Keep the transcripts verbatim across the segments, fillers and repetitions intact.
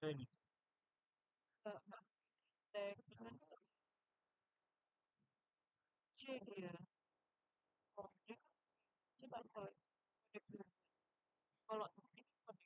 Jadi ya, oh, dia kan coba kau, kalau ini kau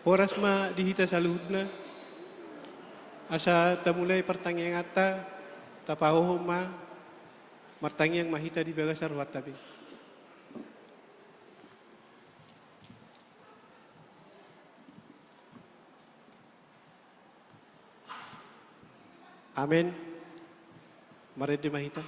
Horas ma di hita saluhutna, asa tamulai partangianganta, tapahohom ma, martangiang ma hita di bagasan rohanta be. Amen. Marende ma hita.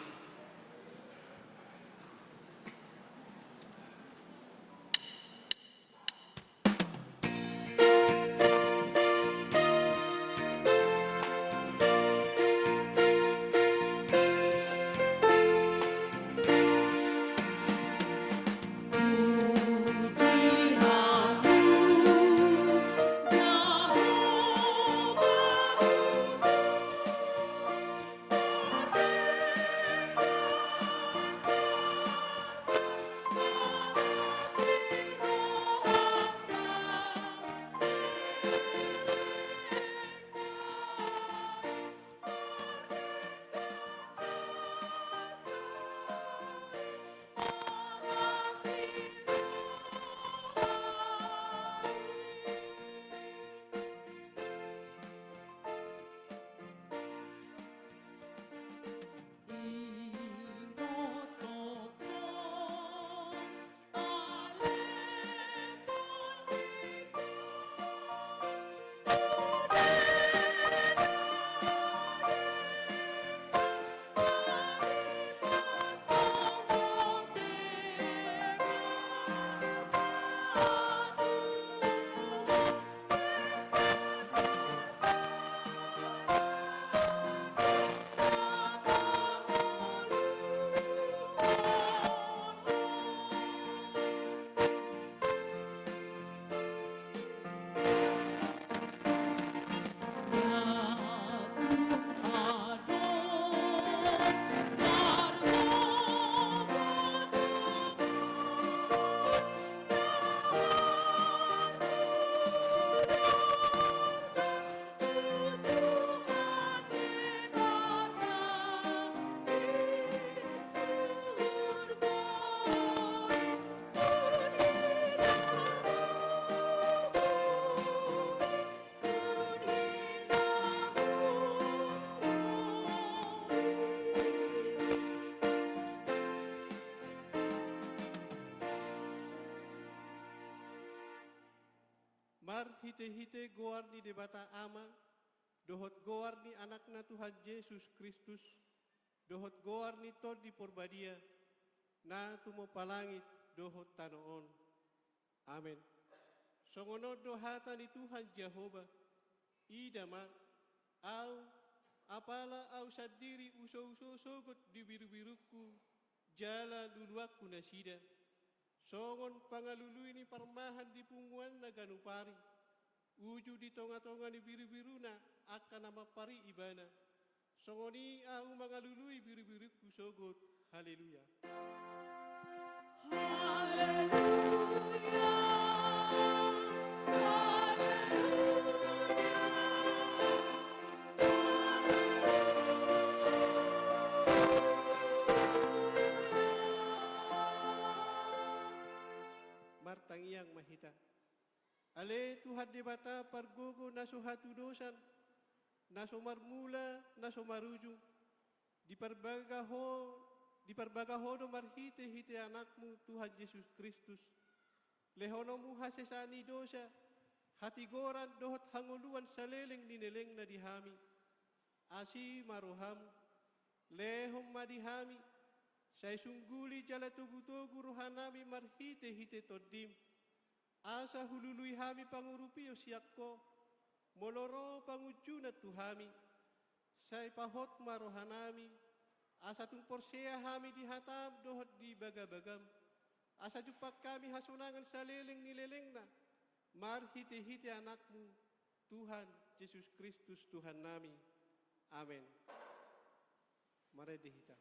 Marhitehite goar ni Debata Ama, dohot goar ni Anakna Tuhan Jesus Kristus, dohot goar ni Tondi Porbadia, na tumompa langit dohot tano on. Amen. Songon on do hata ni Tuhan Jahowa: Ida ma, ahu, apala ahu sandiri husouso sogot di birubirungku jala luluanku nasida, songon pangalului ni parmahan di punguanna ganup ari, uju di tongatonga ni birubiruna angka na mampari ibana. Songon i ahu mangalului birubirungku sogot. Haleluya. Haleluya. Haleluya. Martangiang ma hita. Ale Tuhan Debata pargogo na so hatudosan, na so marmula, na so marujung, diparbaga Ho, diparbaga Ho do marhitehite Anakmu Tuhan Jesus Kristus. Lehononmu hasesaan ni dosa, hatigoran dohot hangoluan saleleng ni lelengna di hami. Asi ma roham, lehon ma di hami, sai sungguli jala togutogu rohanami marhitehite Tondim, asa hulului hami pangurupion sian Ho, molo ro pangunjunan tu hami. Sai pahot ma rohanami, asa tung porsea hami di hatam dohot di bagabagam, asa jumpang hami hasonangan saleleng ni lelengna, marhitehite Anakmu, Tuhan Jesus Kristus Tuhannami. Amen. Marende hita.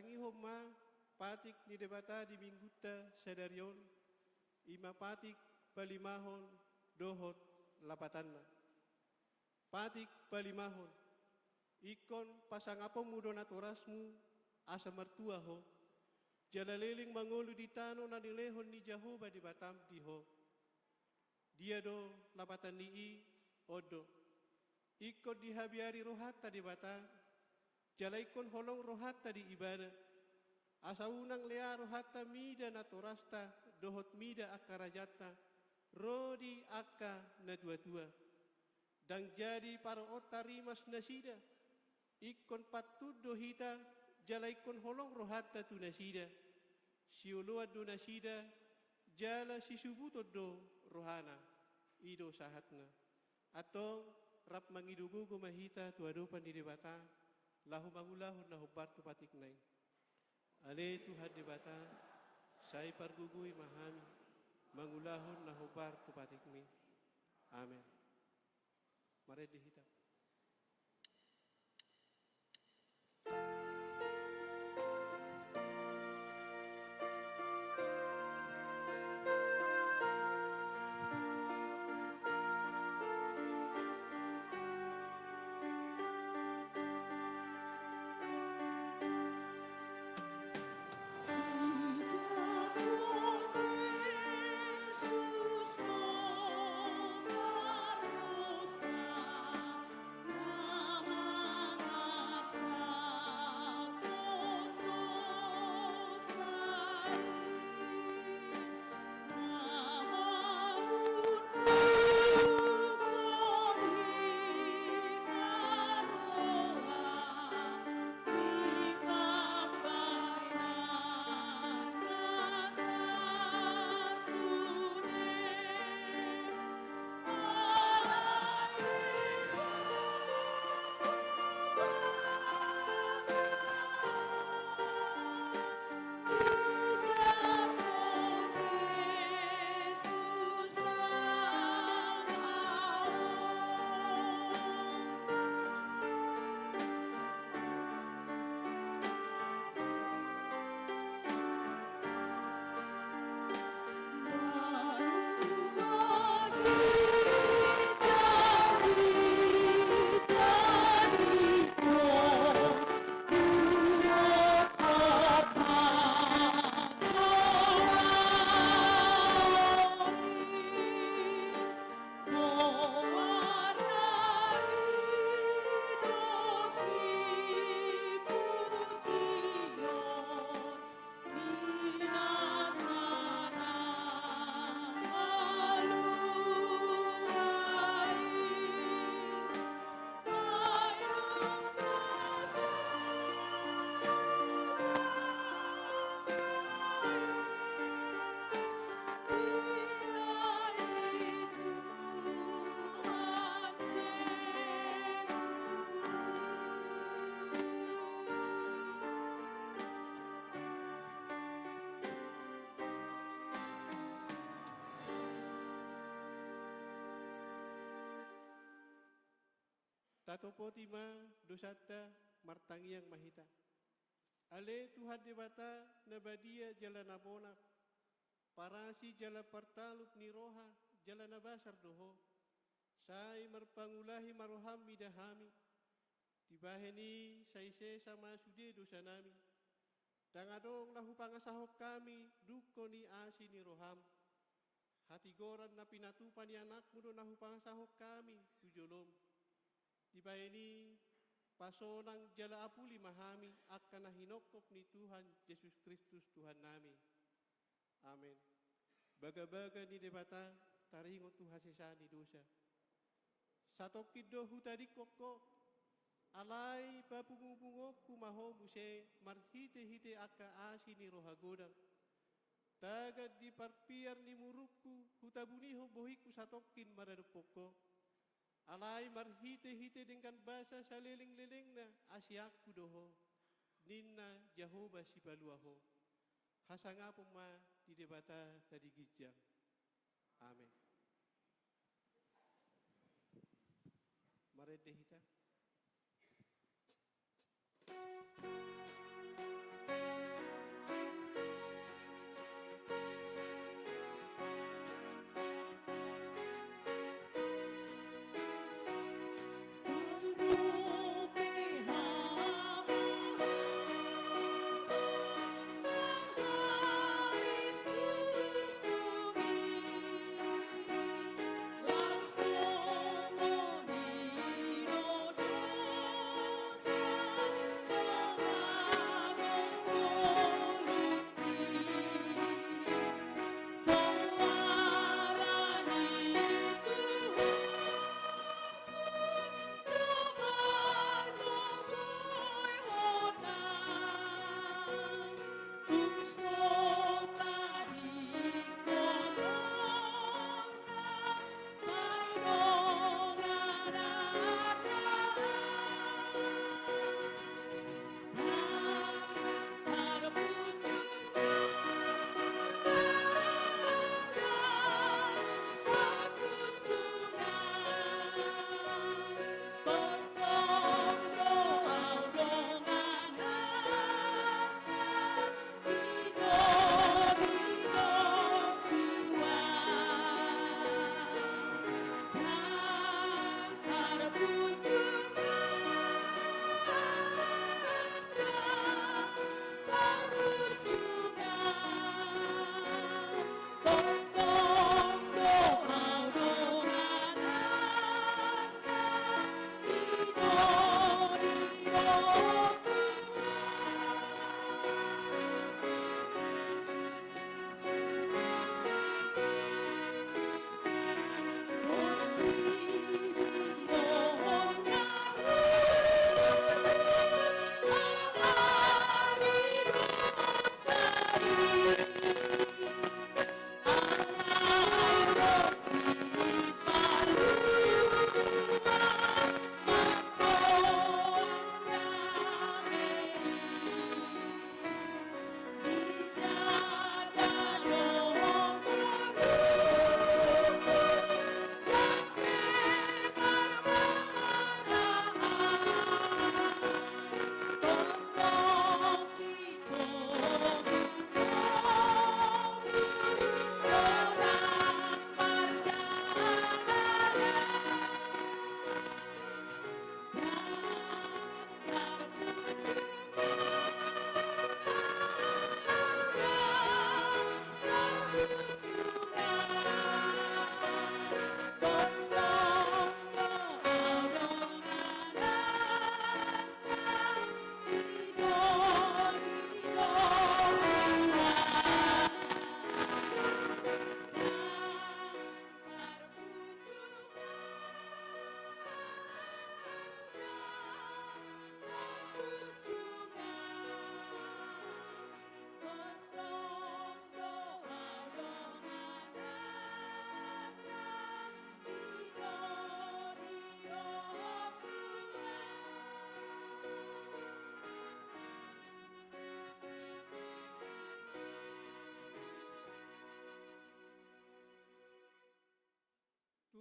Tangihon ma patik ni Debata di minggunta sadari on, i ma patik palimahon dohot lapatanna. Patik palimahon. Ingkon pasangaponmu do natorasmu asa martua ho, jala leleng mangolu di tano na nilehon ni Jahowa Debatam di ho. Dia do lapatan ni i? On do. Ingkon dihabiari rohanta Debata, jala ingkon holong rohanta di Ibana. Asa unang lea rohanta mida natorasta dohot mida angka rajanta, ro di angka natuatua. Ndang jadi paroonta rimas nasida. Ingkon pantun do hita, jala ingkon holong rohanta tu nasida. Sioloan do nasida, jala sisubuton do rohana. I do sahatna. Antong, rap mangido gogo ma hita tu adopan ni Debata, laho mangulahon na hombar tu patikna i. Ale Tuhan Debata, sai pargogoi ma hami mangulahon na hombar tu patikmi. Amen. Marende hita. Tatopoti ma dosanta, martangiang ma hita. Ale Tuhan Debata na badia jala na bona, parasi jala partalup ni roha jala na basar do Ho. Sai marpangulahi ma roham mida hami. Dibahen i sai sesa ma sude dosanami. Ndang adong na hupangasahon hami dungkon ni asi ni roham. Hatigoran na pinatupa ni anakmu do na hupangasahon hami tu jolom. Dibahen i pasonang jala apuli ma hami angka na hinongkop ni Tuhan Jesus Kristus Tuhannami. Amen. Bagabaga ni Debata taringot tu hasesaan ni dosa. Satongkin do hutadingkon Ho, alai papungupunguonku ma Ho muse marhitehite angka asi ni roha godang. Tagan di parpiar ni murungku hutabunihon bohingku satongkin maradophon Ho. Alai marhitehite denggan basa salelenglelengna asianku do Ho, ninna Jahowa Sipalua Ho. Hasangapon ma di Debata na di ginjang. Amen. Marende hita.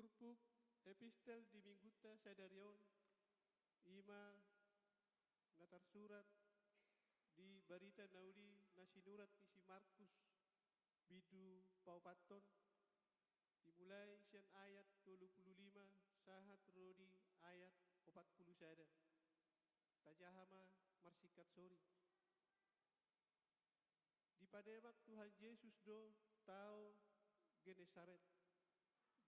Turpuk epistel di minggunta sadari on, i ma na tarsurat di barita na uli na sinurat ni si Markus, bindu paopathon, dimulai sian ayat tolu pulu lima sahat ro di ayat opat pulu sada. Tajaha ma marsingkat sori. Dipademak Tuhan Jesus do tao Genesaret.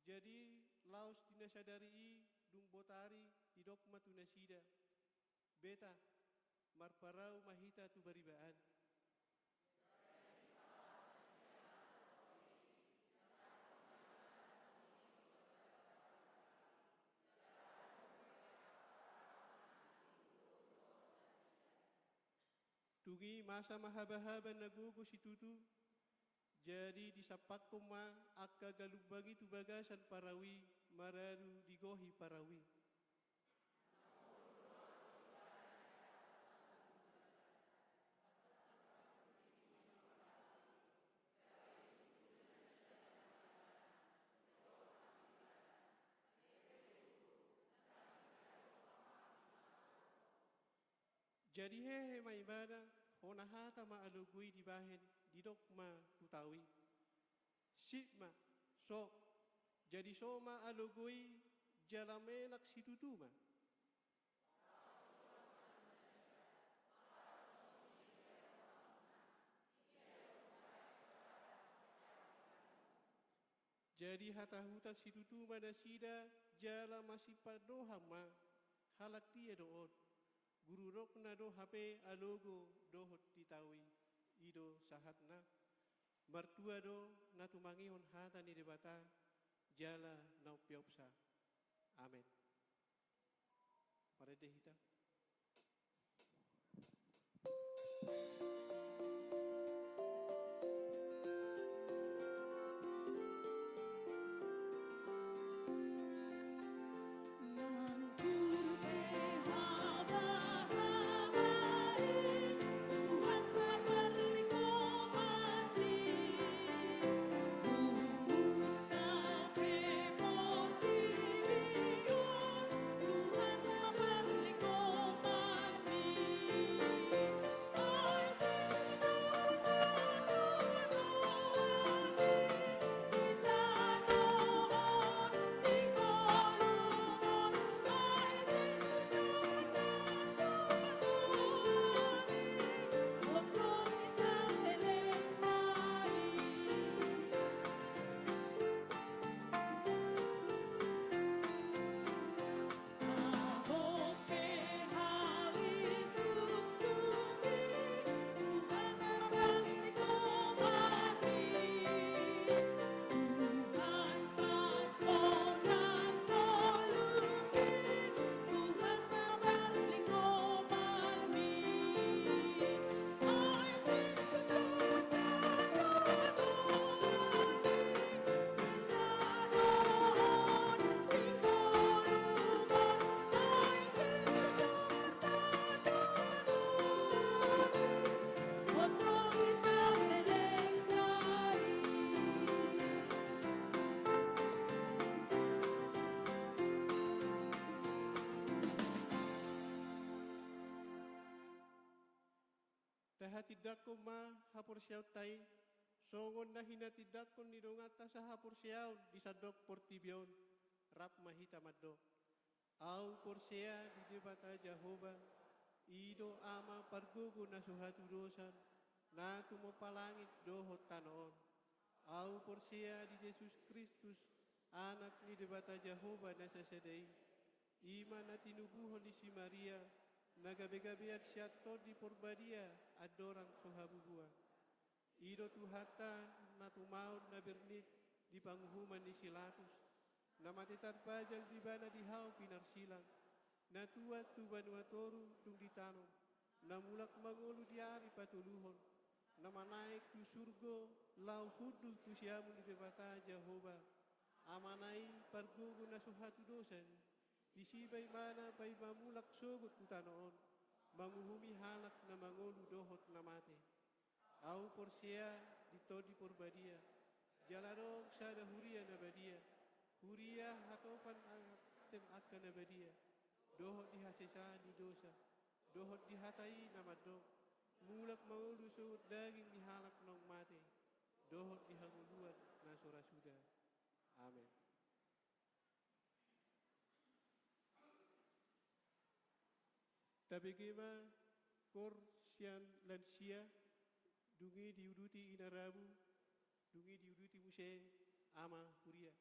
Jadi laos di na sadari i dung botari didok ma tu nasida: Beta, marparau ma hita tu bariba an. Dung i masa ma habahaba na gogo situtu, jadi disampakhon ma angka galumbang i tu bagasan parau i, maradu di gohi parau i. Jadi hehe ma ibana, hona hata ma alogo i dibahen, didok ma tu tao i: Sip ma, so. Jadi so ma alogo i, jala menak situtu ma. Jadi hatahutan situtu ma nasida, jala masipandohan ma: Halak dia do on? Gurudokna do hape alogo dohot di tao i. I do sahatna. Martua do na tumangihon hata ni Debata, jala na umpeopsa. Amen. Marende hita. Tahatindangkon ma haporseaonta i, songon na hinatindangkon ni donganta sahaporseaon di sandok portibi on. Rap ma hita mandok: Ahu porsea di Debata Jahowa, i do Ama pargogo na so hatudosan, na tumompa langit dohot tano on. Ahu porsea di Jesus Kristus, Anak ni Debata Jahowa na sasada i, i ma na tinubuhon ni si Maria, na gabegabean sian Tondi Porbadia andorang so habubuhan. I do Tuhanta na tumaon na bernit di panguhuman ni si Latus, na mate tarpajal di ibana di hau pinarsilang, na tuat tu banua toru dung ditanom, na mulak mangolu di ari patoluhon, na manaek tu surgo laho hundul tu siamun ni Debata Jahowa, Amana i pargogo na so hatudosan, disi ma ibana paima mulak sogot tu tano on, manguhumi halak na mangolu dohot na mate. Ahu porsea di Tondi Porbadia, jala adong sada huria na badia, Huria hatopan atem angka na badia, dohot di hasesaan ni dosa, dohot di hata i na mandok, mulak ma ngolu songon daging ni halak naung mate, dohot di hangoluan na so ra suda. Amen. Tabege ma koor sian lansia, dung i diuduti inarabu, dung i diuduti muse ama huria.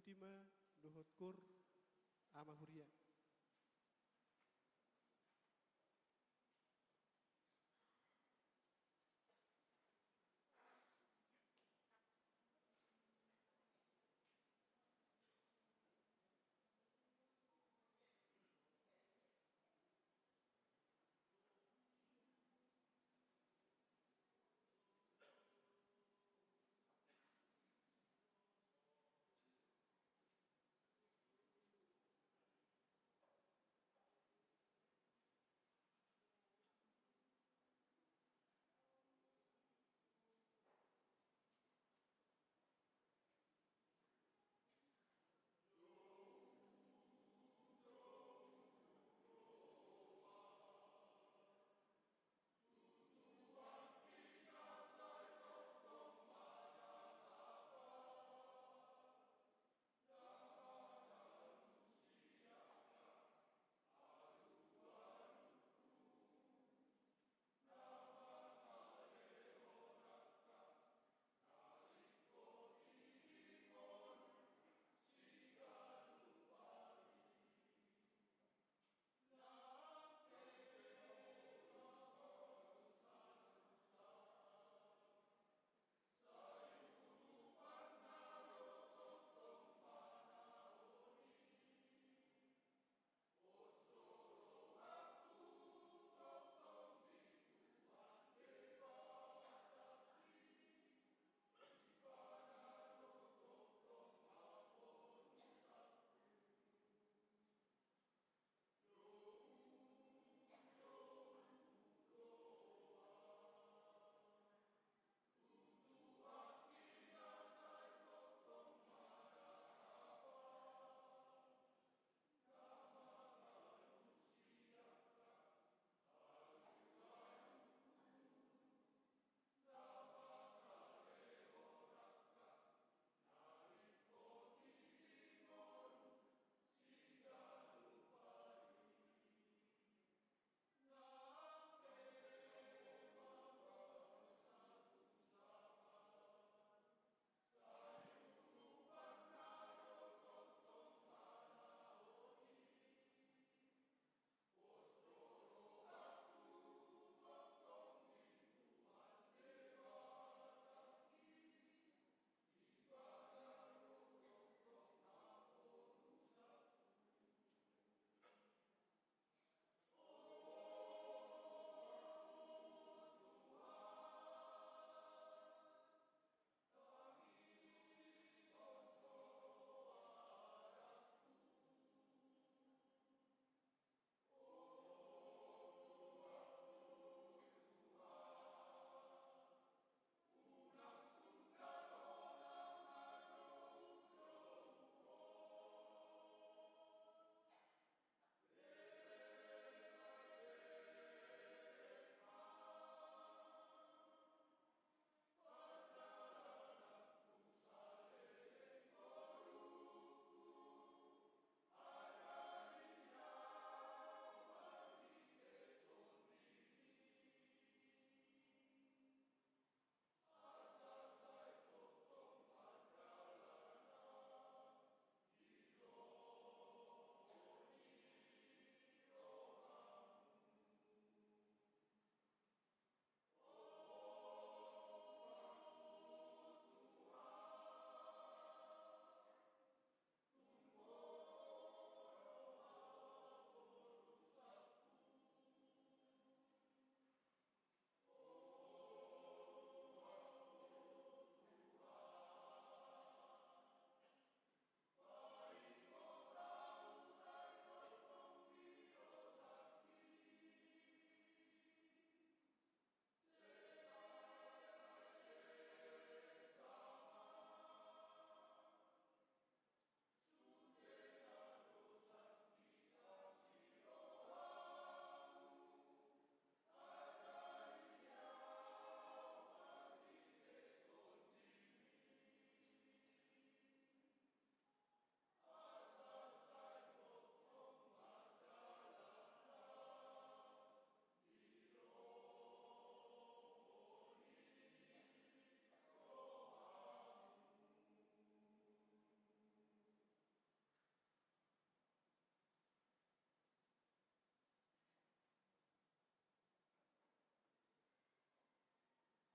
Diikuti ma dohot kur ama huria.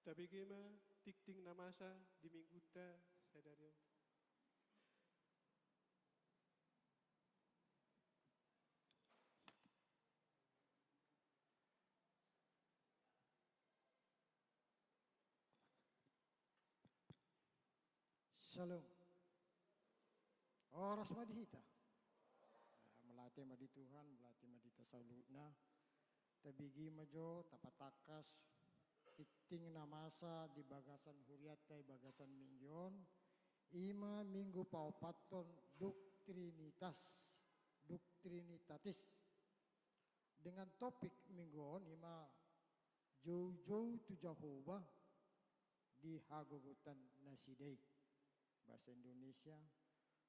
Tabege ma tingting na masa di minggunta sadari on. Shalom. Horas ma di hita. Mauliate ma di Tuhan, mauliate ma di hita saluhutna. Tabege ma jo, tapatangkas tingting na masa di bagasan hurianta di bagasan minggu on. I ma minggu paopathon Doctrinitas, Doctrinitatis. Dengan topik minggu on i ma joujou tu Jahowa di hagogotan nasida i. Bahasa Indonesia,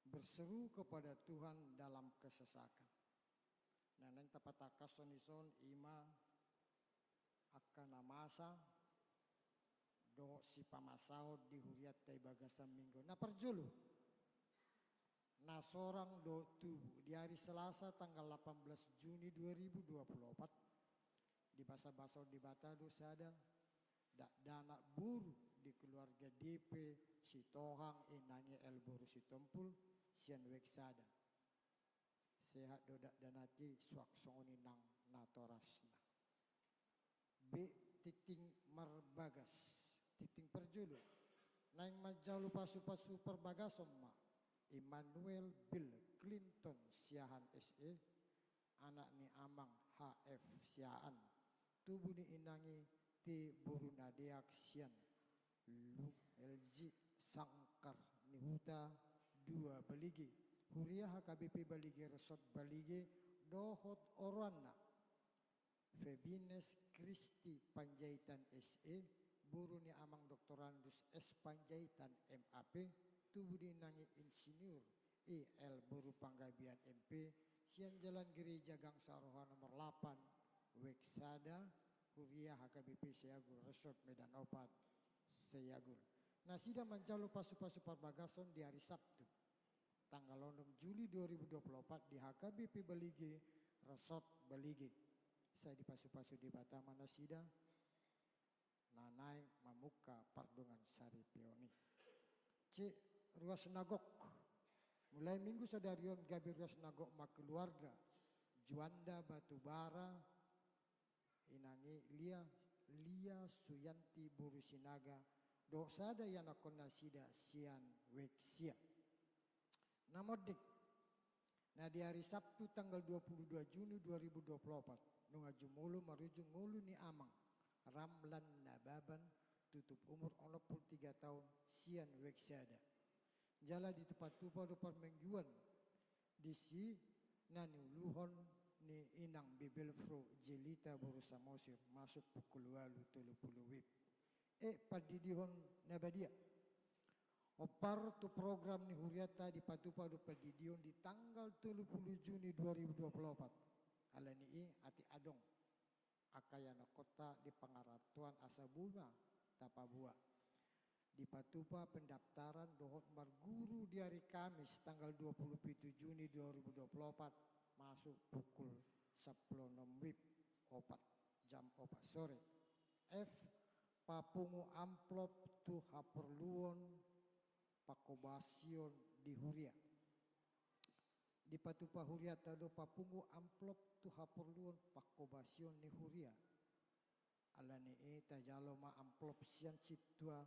berseru kepada Tuhan dalam kesesakan. Na naeng tapatangkashon dison i ma angka na masa dohot sipamasaon di hurianta di bagasan minggu. Na parjolo, na sorang dohot tubu. Di hari Selasa tanggal delapan belas Juni dua ribu dua puluh empat, dibasabasahon Debata do sada dakdanak boru di keluarga Depe Sitohang, inang i L. Boru Sitompul, sian Wek Sada. Sehat do dakdanak i, suang songon i nang natorasna. Bahen tingting marbagas, tingting parjolo. Naeng manjalo pasupasu parbagason ma Immanuel Bill Clinton Siahaan S E, anak ni amang H F Siahaan, tubu ni inang i T. Boru Nadeak sian Lu-, L G Sangkar ni Huta dua Balige, huria H K B P Balige Resort Balige, dohot oroanna Febines Kristi Panjaitan S E, boru ni amang Doktorandus S Panjaitan M A P, tubu ni inang i Insinyur I L Boru Panggabean M P, sian Jalan Gereja Gang Saroha nomor lapan, Wek Sada, huria H K B P Sayagul Resort Medan Opat, Sayagul. Nasida manjalo pasupasu parbagason di hari Sabtu, tanggal onom Juli dua ribu dua puluh empat, di H K B P Balige, Resort Balige. Sai dipasupasu Debata ma nasida na naeng mamungka pardongansaripeon i. Cek ruas na gok. Mulai minggu sadari on gabe ruas na gok ma keluarga Juanda Batubara, inang i Lia, Lia Suyanti Boru Sinaga, dohot sada ianakhon nasida sian Wek Sia. Na monding, na di hari Sabtu tanggal dua puluh dua Juni dua ribu dua puluh empat, nunga jumolo marujung ngolu ni amang Ramlan Nababan, tutup umur onom pulu tiga taon, sian Wek Sada. Jala ditupatupa do parmingguan disi na niuluhon ni inang Bibelvrouw Jelita Boru Samosir, masuk pukul ualu tolu pulu WIB. E, pandidihon na badia. Ompar tu program ni hurianta dipatupa do pandidihon di tanggal tolu pulu Juni dua ribu dua puluh empat. Alani i, atik adong angka ianakhonta di pangarantoan asa boi ma tapaboa. Dipatupa pendaftaran dohot marguru di hari Kamis tanggal dua pulu pitu Juni dua ribu dua puluh empat, masuk pukul sampulu onom WIB, opat, jam opat sore. F, papungu amplop tu haporluon pangkobasion di huria. Dipatupa hurianta do papungu amplop tu haporluon pangkobasion ni huria. Alani i tajalo ma amplop sian sintua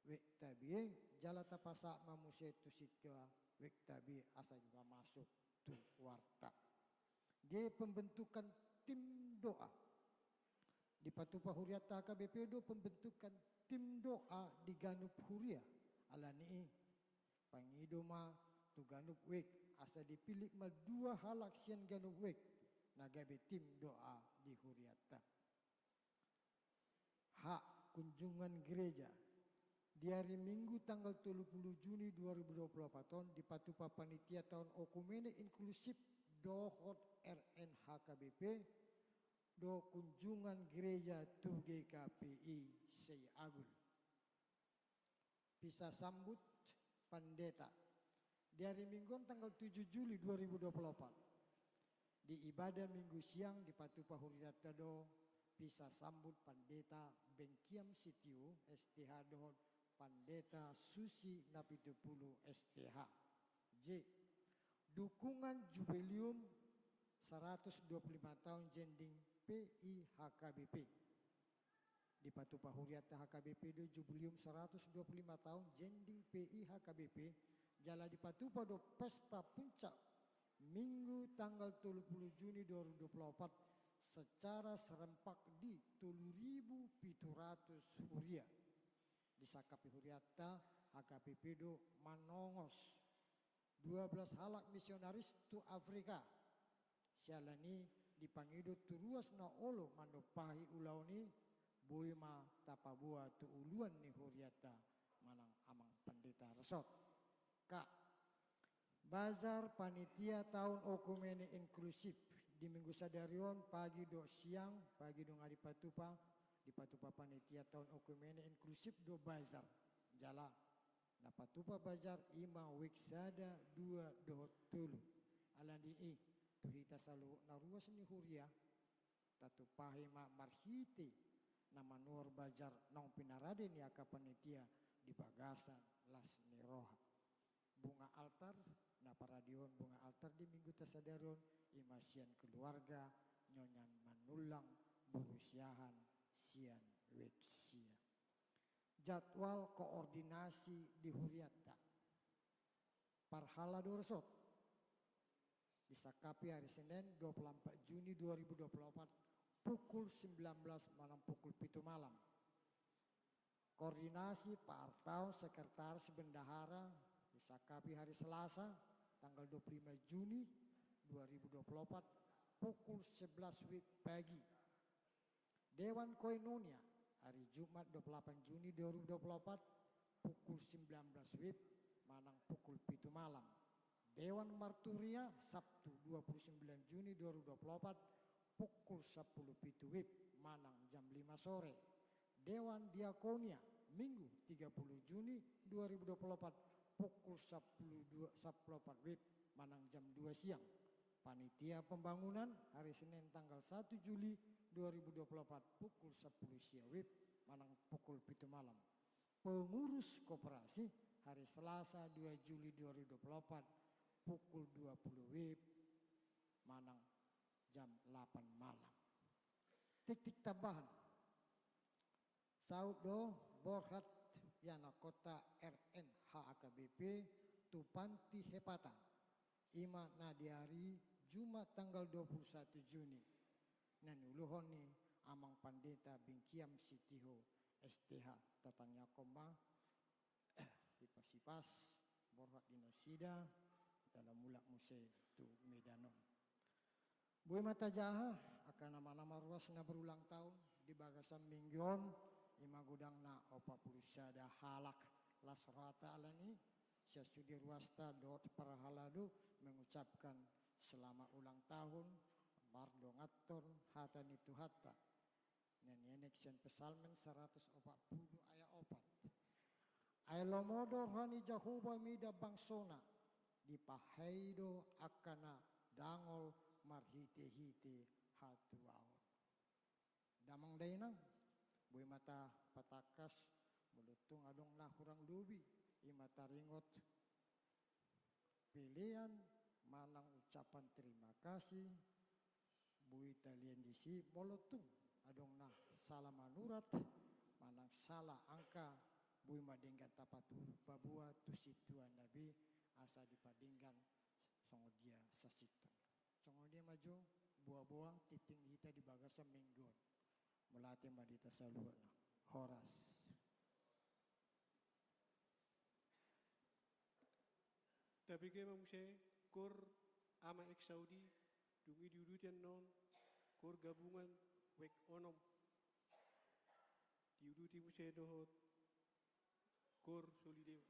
Wektabi i, jala tapasahat ma muse tu sintua Wektabi asa dipamasuk tu warta. G, pembentukan tim doa. Dipatupa hurianta H K B P do pembentukan tim doa di ganup huria. Alani i, pangido ma tu ganup wek, asa dipillit ma dua halak sian ganup wek na gabe tim doa di hurianta. H, kunjungan gereja. Di hari Minggu tanggal tolu pulu Juni dua ribu dua pulu opat on dipatupa panitia taon okumene inklusif dohot R N H K B P do kunjungan gereja tu G K P I Sayagul. Pisasambut pandeta. Di hari Minggu on tanggal tujuh Juli dua ribu dua puluh opat, di ibadah Minggu siang dipatupa hurianta do Pisasambut Pandita Bengkiam Sitio, S T H, dohot Pandita Susi Napitupulu, S T H. J. Dukungan Jubileum seratus dua puluh lima tahun Jending P I H K B P. Dipatupa hurianta H K B P do Jubileum seratus dua puluh lima tahun Jending P I H K B P, jala dipatupa do pesta puncak Minggu tanggal tolu puluh Juni dua ribu dua puluh opat secara serempak di tolu ribu pitu ratus huria. Disangkapi hurianta H K B P do manongos dua belas halak misionaris tu Afrika. Siala ni i dipangido tu ruas na olo manumpahi ulaon i, boi ma tapaboa tu uluan ni hurianta manang amang pandita resort. Ka. Bazar panitia taon okumene inklusif di minggu sadari on pagi dohot siang, pagi do nga dipatupa, dipatupa panitia taon okumene inklusif do bazar. Jala na patupa bazar i ma week sada, dua dohot tolu. Alani i, tu hita saluhut na ruas ni huria, tatumpahi ma marhite na manuhor bazar naung pinarade ni angka panitia di bagasan las ni roha. Bunga altar, na paradehon bunga altar di mingguta sadari on, i ma sian keluarga Nyonya Manullang boru Siahaan sian week sia. Jadwal koordinasi di hurianta. Parhalado resort. Disangkapi hari Senin dua puluh empat Juni dua ribu dua puluh empat pukul sembilan belas manang pukul pitu malam. Koordinasi paartaon sekretaris bendahara disangkapi hari Selasa tanggal dua puluh lima Juni dua ribu dua puluh empat pukul sebelas wib pagi. Dewan Koinonia, hari Jumat dua puluh delapan Juni dua ribu dua puluh empat, pukul sembilan belas wib manang pukul pitu malam. Dewan Marturia, Sabtu dua puluh sembilan Juni dua ribu dua puluh empat, pukul sepuluh pitu wib manang jam lima sore. Dewan Diakonia, Minggu tiga puluh Juni dua ribu dua puluh empat, pukul sepuluh dua, sepuluh empat wib manang jam dua siang. Panitia pembangunan, hari Senin tanggal satu Juli dua ribu dua puluh empat, pukul sepuluh sia wib manang pukul pitu malam. Pengurus koperasi, hari Selasa dua Juli dua ribu dua puluh empat, pukul dua puluh wib manang jam delapan malam. Titik tambahan. Saut do borhat ianakhonta R N H A K B P tu panti hepatan, i ma na di ari Jumat tanggal dua puluh satu Juni, na niuluhon ni Amang Pandita Bengkiam Sitio, S T H. Tatangiangkon ma hipas-hipas borhat di nasida, jala mulak muse tu Medan on. Boi ma tajaha angka nama-nama ruas na berulang tahun di bagasan minggu on, i ma godangna opat pulu sada halak. Las rohanta alani i, sian sude ruasta dohot parhalado mengucapkan selamat ulang tahun, mardonganhon hata ni Tuhanta. Na nienet sian Psalmen saratus opat pulu ayat opat. Ai lomo do roha ni Jahowa mida bangsona, dipahehei do angka na dangol marhite-hite hatuaon. Damang dainang, boi ma tapatangkas, molo tung adong na hurang lobi, i ma taringot pelean manang ucapan terima kasih, boi talean disi. Molo tung adong na sala manurat manang sala angka, boi ma denggan tapatupa paboa tu sintua na be, asa dipadenggan songon dia sasintongna. Songon dia ma jo boa-boa tingting hita di bagasan minggu on. Mauliate ma di hita saluhutna. Horas. Tabege ma muse koor Ama Eksaudi, dung i diuduti annon koor gabungan week onom. Diuduti muse dohot koor Solidewa.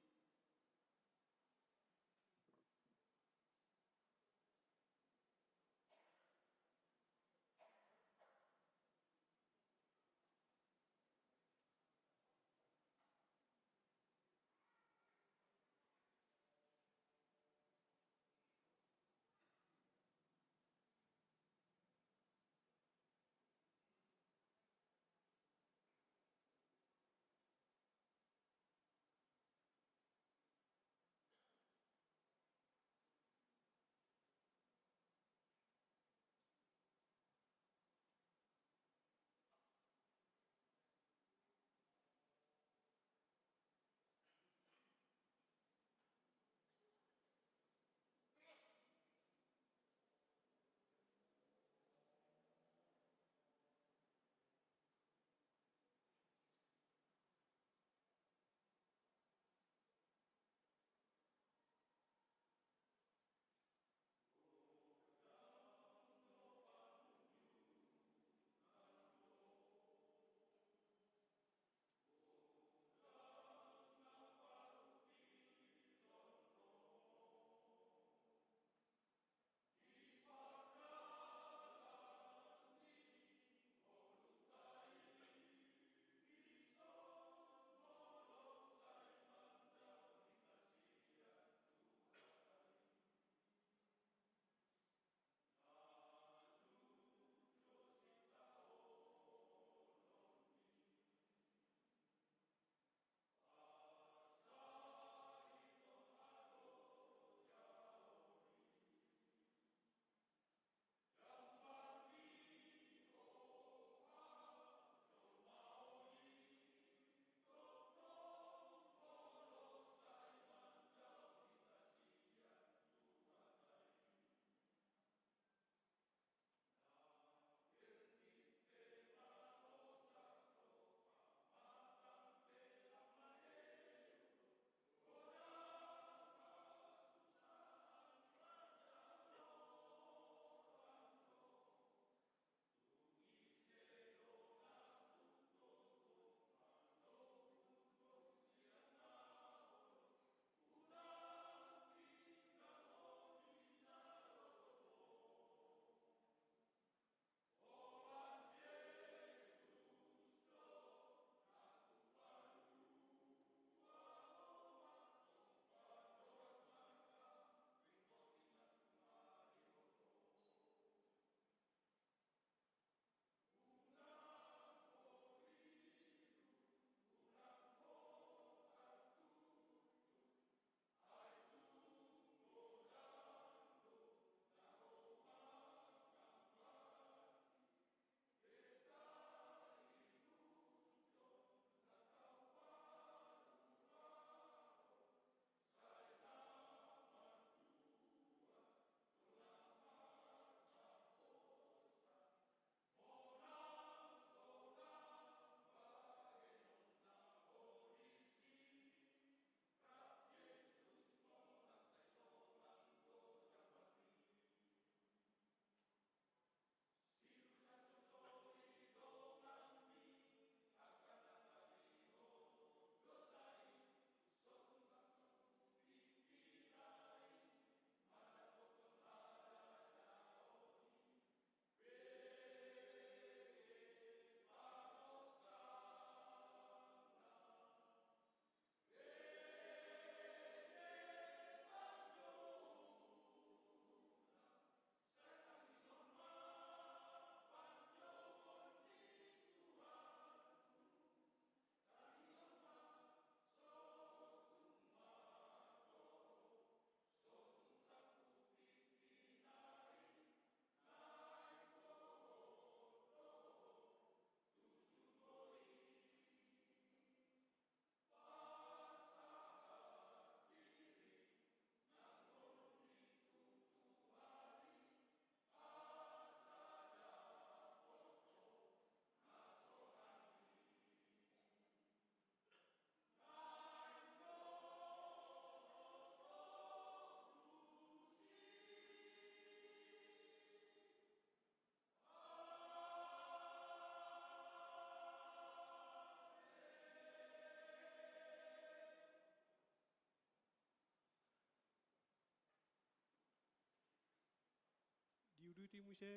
Diuduti muse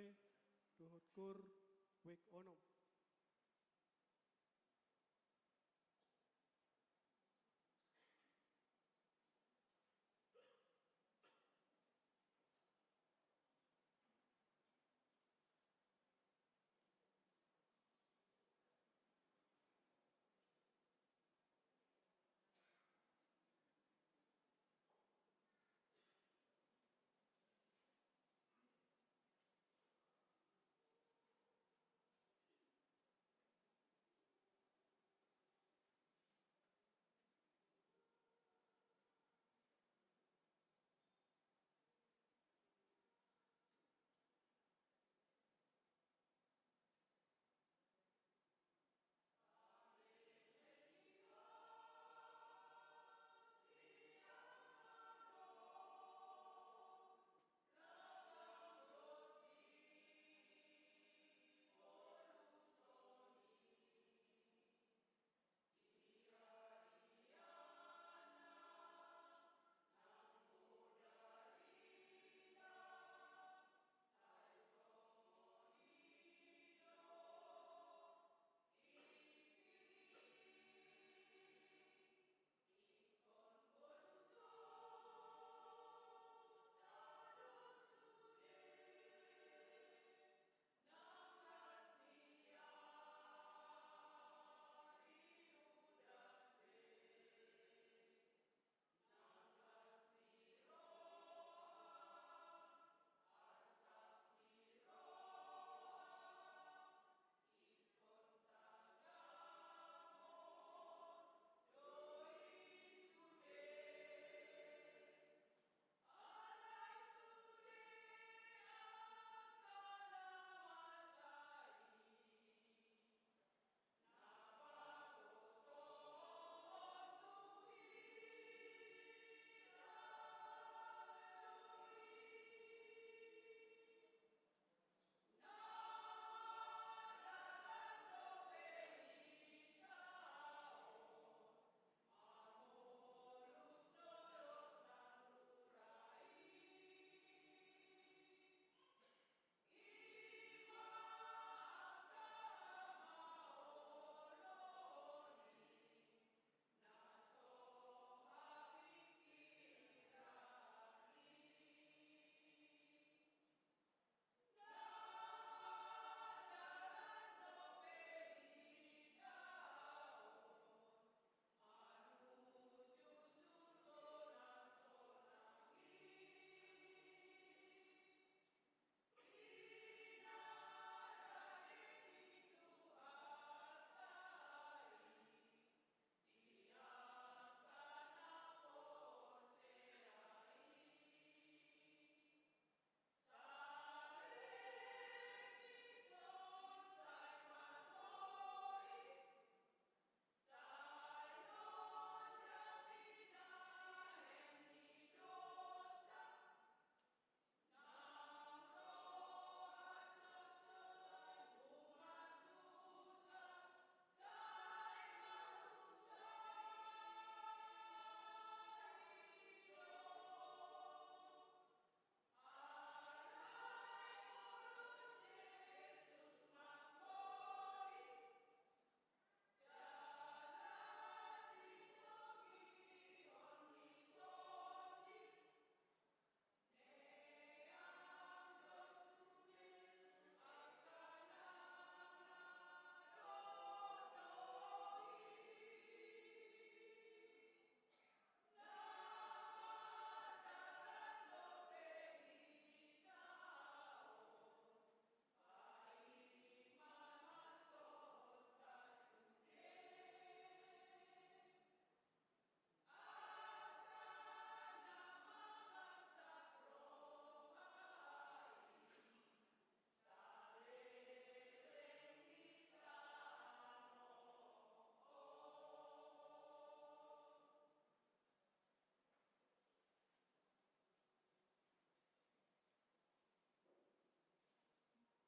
dohot kor wijk onom.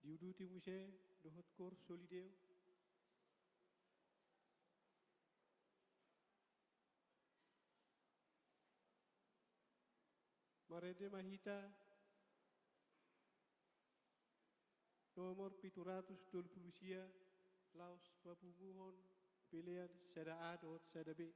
Diuduti muse dohot kor Soli Deo. Marende ma hita nomor pitu ratus tolu pulu sia, laos papunguhon pelean sada A dohot sada B.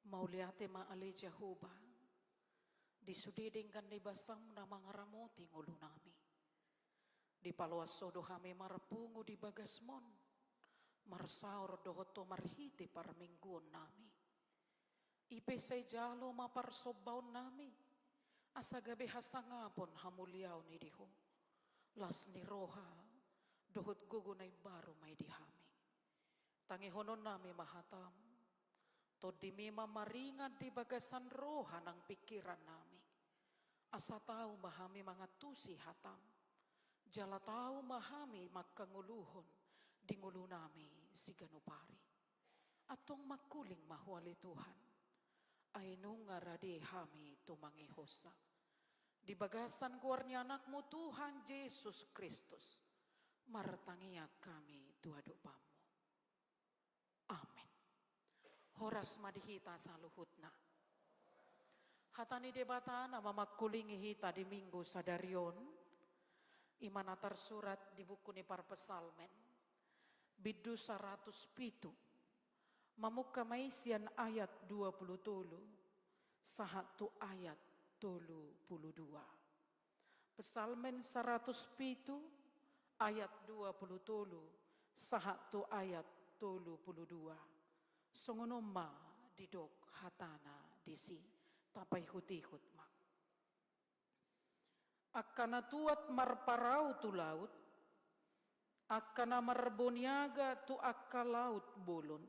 Mauliate ma ale Jahowa, di sude denggan ni basam na mangaramoti ngolunami. Dipaloas Ho do hami marpungu di bagasmon, marsaor dohot Ho marhite parmingguonnami. I pe sai jalo ma parsombaonnami, asa gabe hasangapon hamuliaon i di Ho, las ni roha dohot gogo na imbaru ma i di hami. Tangihononnami ma hatam, Tondimi ma maringan di bagasan roha nang pingkiran nami. Asa tau ma hami mangantusi hatam. Jala tau ma hami mangkangoluhon di ngolu nami siganup ari. Antong mangkuling ma Ho ale Tuhan. Ai nunga rade hami tumangihonsa. Di bagasan goar ni Anakmu Tuhan Jesus Kristus. Martangiang hami tu adopanMu. Amen. Horas ma di hita saluhutna. Hata ni Debata na mamangkulingi hita di Minggu sadari on, i ma na tarsurat di buku ni Parpsalmen, bindu saratus pitu, mamungka ma i sian ayat dua pulu tolu, sahat tu ayat tolu pulu dua. Psalmen saratus pitu ayat dua pulu tolu sahat tu ayat tolu pulu dua. Songon on ma didok hatana disi, tapaihutihut ma. Angka na tuat marparau tu laut, angka na marboniaga tu angka laut bolon.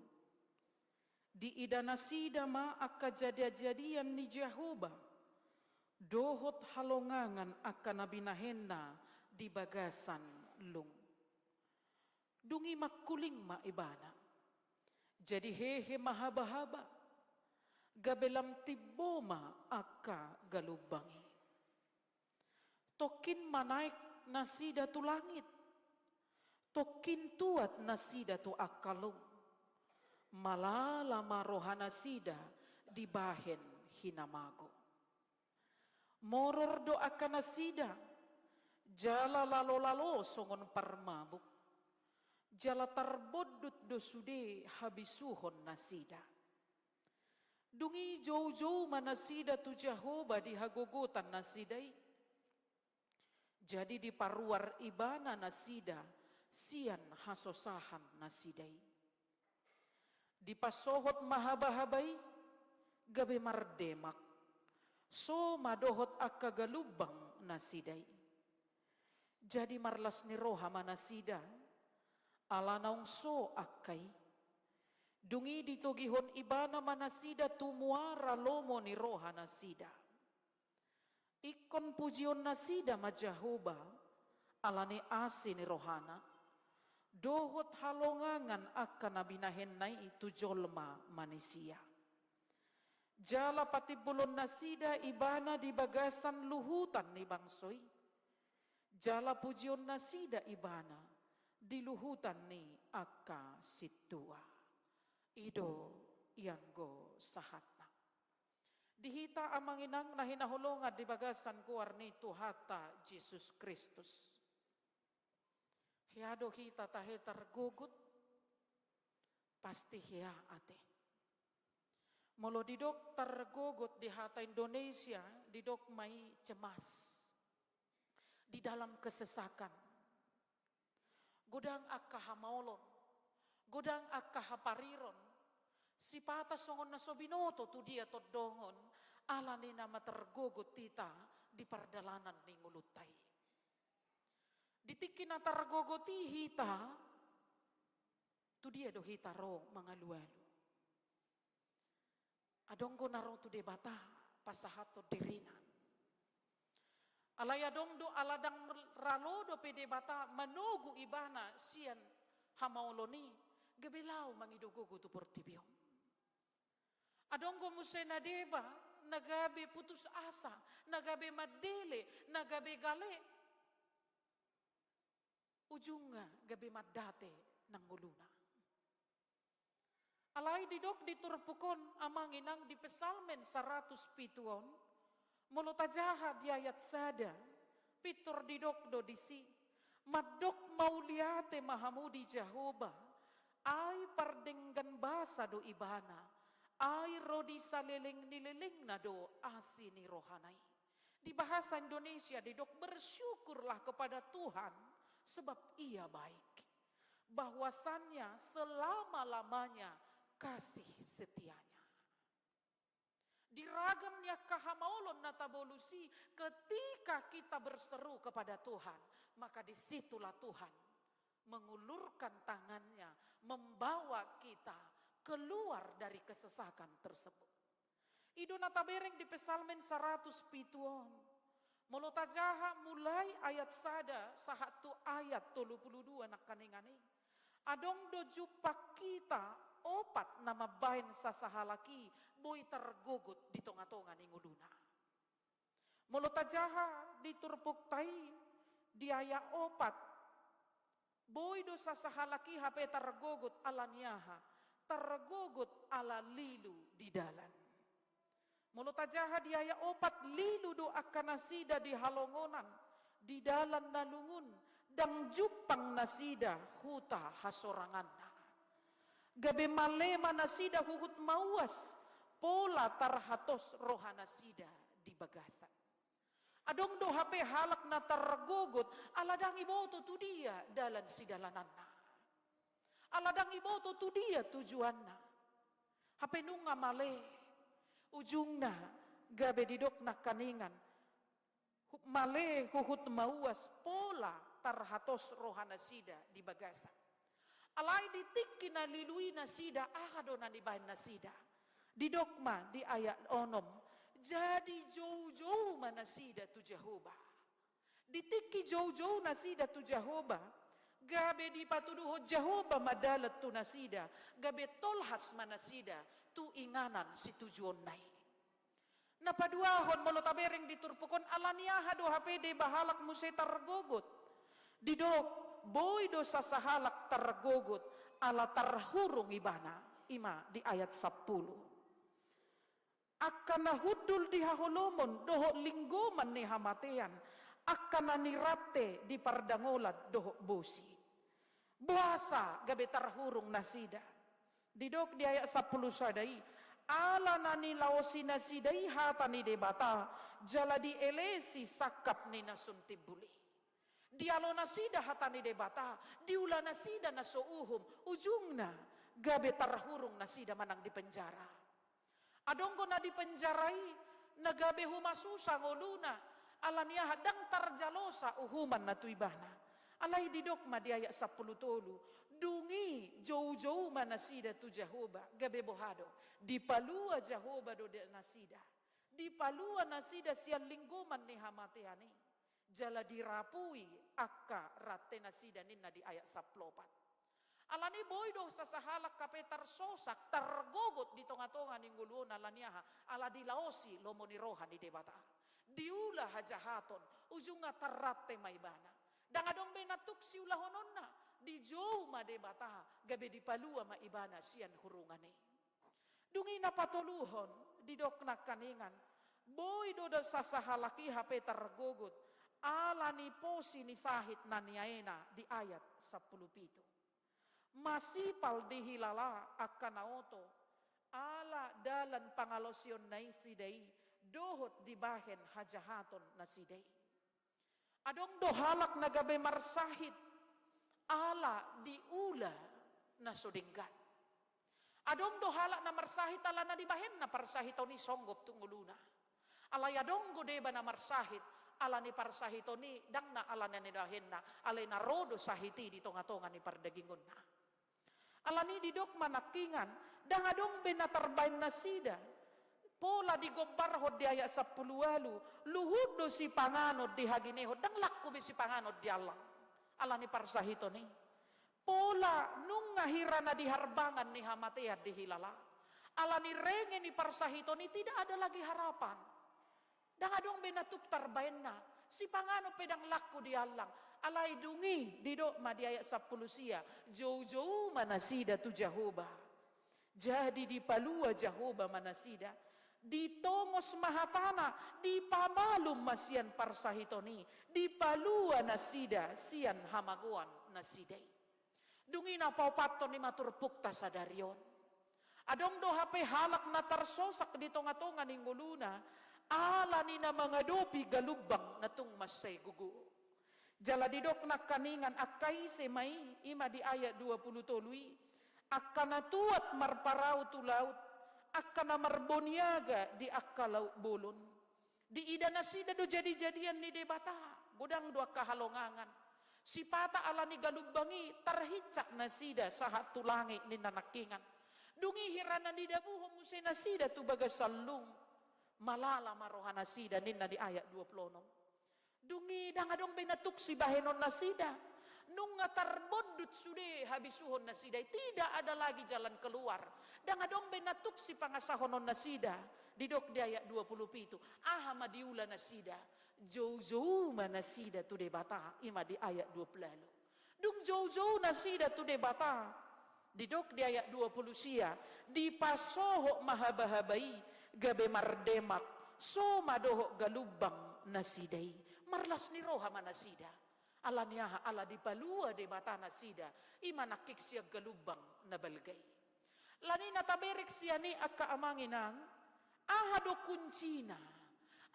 Diida nasida ma angka jadijadian ni Jahowa, dohot halongangan angka na binahenna di bagasan lung. Dung i mangkuling ma ibana. Jadi hehe ma habahaba, gabe lam timbo ma angka galumbang i. Tongkin manaek nasida tu langit. Tongkin tuat nasida tu angka lung. Malala ma roha nasida dibahen hinamago. Moror do angka nasida, jala lalolalo songon parmabuk. Jala tarbondut do sude habisuhon nasida. Dung i joujou ma nasida tu Jahowa di hagogotan nasida i. Jadi diparuar ibana nasida sian hasosahan nasida i. Dipasohot ma habahaba i, gabe mardemak. So ma dohot angka galumbang nasida i. Jadi marlas ni roha ma nasida, ala naung so angka i. Dung i ditogihon ibana ma nasida tu muara lomo ni roha nasida. Ingkon pujion nasida ma Jahowa, ala ni asi ni rohana, dohot halongangan angka na binahenna i tu jolma manisia. Jala patimbulon nasida ibana di bagasan luhutan ni bangso i. Jala pujion nasida ibana di luhutan ni angka sintua. I do ianggo sahatna. Di hita amang inang na hinaholongan di bagasan goar ni Tuhanta Jesus Kristus. Hea do hita tahe targogot? Pasti hea ate. Molo didok targogot di hata Indonesia, didok ma i cemas. Di dalam kesesakan. Godang angka hamaolon, godang angka hapariron, sipata songon na so binoto tu dia tondongon, ala ni na matargogot hita di pardalanan ni ngolunta i. Di tingki na targogot i hita, tu dia do hita ro mangalualu? Adong do na ro tu Debata pasahathon dirina. Alai adong do ala ndang ra olo dope Debata manogu ibana sian hamaolon i, gabe laho mangido gogo tu portibi on. Adong do muse na deba, na gabe putus asa, na gabe mandele, na gabe gale. Ujungna gabe mandate nang ngoluna. Alai didok di turpuk on amang inang di Psalmen saratus pitu on, molo tajaha di ayat sada, pintor didok do disi, mandok mauliate ma hamu di Jahowa, ai pardenggan basa do ibana, ai ro di saleleng ni lelengna do asi ni rohana i. Di bahasa Indonesia didok, bersyukurlah kepada Tuhan, sebab Ia baik. Bahwasannya selama-lamanya kasih setia-Nya. Di ragam ni angka hamaolon na tabolus i, ketika kita berseru kepada Tuhan, maka di situlah Tuhan mengulurkan tangan-Nya, membawa kita keluar dari kesesakan tersebut. I do na tabereng di Psalmen saratus pitu on. Molo tajaha mulai ayat sada sahat tu ayat tolu pulu dua nangkaningan i. Adong do jumpang hita opat na mambahen sasahalak i boi targogot di tonga-tonga ni ngoluna. Molo tajaha di turpukta i di ayat opat, boi do sasahalak i hape targogot ala ni aha? Targogot ala lilu di dalan. Molo tajaha di ayat opat, lilu do angka nasida di halongonan, di dalan na lungun, ndang jumpang nasida huta hasoranganna. Gabe male ma nasida huhut mauas, pola tarhatos roha nasida di bagasan. Adong do hape halak na targogot ala ndang iboto tu dia dalan sidalananna. Ala ndang iboto tu dia tujuanna. Hape nunga male. Ujungna gabe didok nangkaningan, hu-, male huhut mauas pola tarhatos roha nasida di bagasan. Alai di tingki na lilu i nasida, aha do na nibahen nasida? Didok ma di ayat onom, jadi joujou ma nasida tu Jahowa. Di tingki joujou nasida tu Jahowa, gabe dipatuduhon Jahowa ma dalan tu nasida, gabe tolhas ma nasida tu inganan situjuonna i. Na paduahon, molo tabereng di turpuk on, ala ni aha do hape deba halak muse targogot? Didok, boi do sasahalak targogot ala tarhurung ibana, i ma di ayat sampulu. Angka na hundul di haholomon dohot linggoman ni hamatean, angka na nirante di pardangolan dohot bosi. Boasa gabe tarhurung nasida? Didok di ayat sampulu sada i, ala na nilaosi nasida i hata ni Debata, jala dielesi sangkap ni na sun timbul i. Dialo nasida hata ni Debata, diula nasida na so uhum, ujungna gabe tarhurung nasida manang di penjara. Adong do na di penjara i, na gabe humasusa ngoluna, ala ni aha, ndang tarjalosa uhuman na tu ibana. Alai didok ma di ayat sampulu tolu, dung i joujou ma nasida tu Jahowa, gabe boha do? Dipalua Jahowa do di nasida. Dipalua nasida sian linggoman ni hamatean i. Jala dirapui angka rante nasida ninna di ayat sampulu opat. Ala ni boi do sasahalak hape tarsosak, targogot di tonga-tonga ni ngolu on ala ni aha, ala dilaosi lomo ni roha ni Debata. Diula hajahaton, ujungna tarrante ma ibana. Ndang adong be na tuk siulahononna, dijou ma Debata, gabe dipalua ma ibana sian hurungan i. Dung i na patoluhon, didok nangkaningan, boi do sasahalak i hape targogot, ala ni posi ni sahit na niaena di ayat sampulu pitu. Masipal dihilala angka na oto, ala dalan pangalaosion nasida i, dohot dibahen hajahaton nasida i. Adong do halak na gabe marsahit, ala diula na so denggan. Adong do halak na marsahit, ala na dibahenna parsahiton i songgop tu ngoluna. Alai adong do deba na marsahit, ala ni parsahiton i, ndang na ala na nibahenna, alai na ro do sahit i di tonga-tonga ni pardagingonna. Ala ni didok ma nangkingan, ndang adong be na tarbaen nasida. Pola digombarhon di ayat sampulu ualu, luhut do sipanganon di haginehon, ndang langku be sipanganon di allang. Ala ni parsahiton i. Pola nunga hira na di harbangan ni hamatean dihilala. Ala ni renge ni parsahiton i tidak ada lagi harapan. Ndang adong be na tuk tarbaenna, sipanganon pe ndang langku di allang, alai dung i didok ma di ayat sampulu sia, joujou ma nasida tu Jahowa. Jadi dipalua Jahowa ma nasida, ditongos ma hatana, dipamalum ma sian parsahiton i, dipalua nasida sian hamagoan nasida i. Dung i na paopathon i ma turpukta sadari on. Adong do hape halak na tarsosak di tonga-tonga ni ngoluna, ala ni na mangadopi galumbang na tung mansai gogo. Jala didok nangkaningan angka ise ma i, i ma di ayat dua pulu tolu i, angka na tuat marparau tu laut, angka na marboniaga di angka laut bolon. Diida nasida do jadi-jadian ni Debata, godang do angka halongangan. Sipata ala ni galumbang i tarhincak nasida sahat tu langit ninna nangkingan. Dung i hira na nidabuhon muse nasida tu bagasan lung, malala ma roha nasida, ninna di ayat dua pulu onom. Dung i ndang adong be na tuk sibahenon nasida. Nunga tarbondut sude habisuhon nasida i, tidak ada lagi jalan keluar. Ndang adong be na tuk sipangasahonon nasida. Didok di ayat dua pulu pitu, aha ma diula nasida? Joujou ma nasida tu Debata, i ma di ayat dua pulu ualu. Dung joujou nasida tu Debata, didok di ayat dua pulu sia, dipasohot ma habahaba i gabe mardemak, so ma dohot galumbang nasida i. Marlas ni roha ma nasida. Ala ni aha? Ala dipalua Debata nasida, i ma nangkin sian galumbang na balga i. Alani na taberek sian i, angka amang inang, aha do kuncina?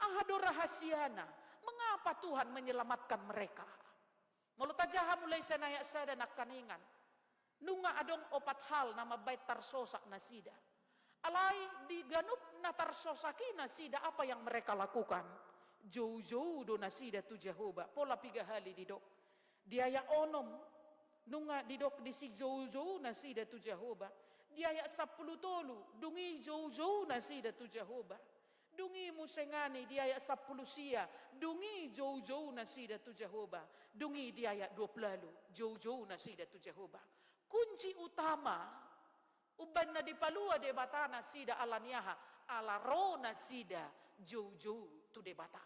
Aha do rahasiana? Mengapa Tuhan menyelamatkan mereka? Molo tajaha mulai sian ayat sada nangkaningan, nunga adong opat hal na mambaen tarsosak nasida. Alai di ganup na tarsosak i nasida, apa yang mereka lakukan? Joujou do nasida tu Jahowa, pola piga hali didok. Di ayat onom, nunga didok disi joujou nasida tu Jahowa. Di ayat sampulu tolu, dung i joujou nasida tu Jahowa. Dung i muse nangkin di ayat sampulu sia, dung i joujou nasida tu Jahowa. Dung i di ayat dua pulu ualu, joujou nasida tu Jahowa. Kunci utama umbahen na dipalua Debata nasida ala ni aha? Ala ro nasida joujou tu Debata.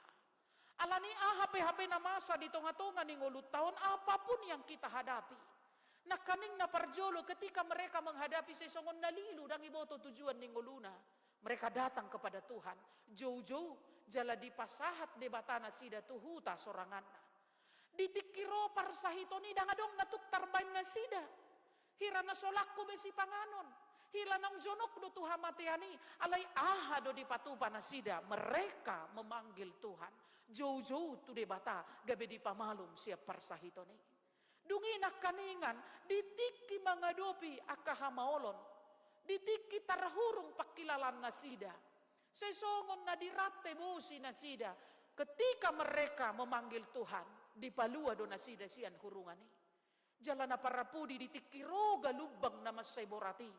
Alani aha pe hape na masa di tongatonga ni ngolunta on, apapun yang kita hadapi. Nangkaning na parjolo, ketika mereka menghadapi, sai songon na lilu, ndang diboto tujuan ni ngoluna, mereka datang kepada Tuhan, joujou, jala dipasahat Debata nasida tu huta soranganna. Di tingki ro parsahiton i, ndang adong na tuk tarbaen nasida. Hira na so langku be sipanganon, hira naung jonok do tu hamatean i, alai aha do dipatupa nasida? Mereka memanggil Tuhan, joujou tu Debata gabe dipamalum sian parsahiton i. Dung i nangkaningan, di tingki mangadopi angka hamaolon, di tingki tarhurung pangkilalaan nasida, sai songon na dirante bosi nasida, ketika mereka memanggil Tuhan, dipalua do nasida sian hurungan i. Jala na parapudi, di tingki ro galumbang na mansai borat i,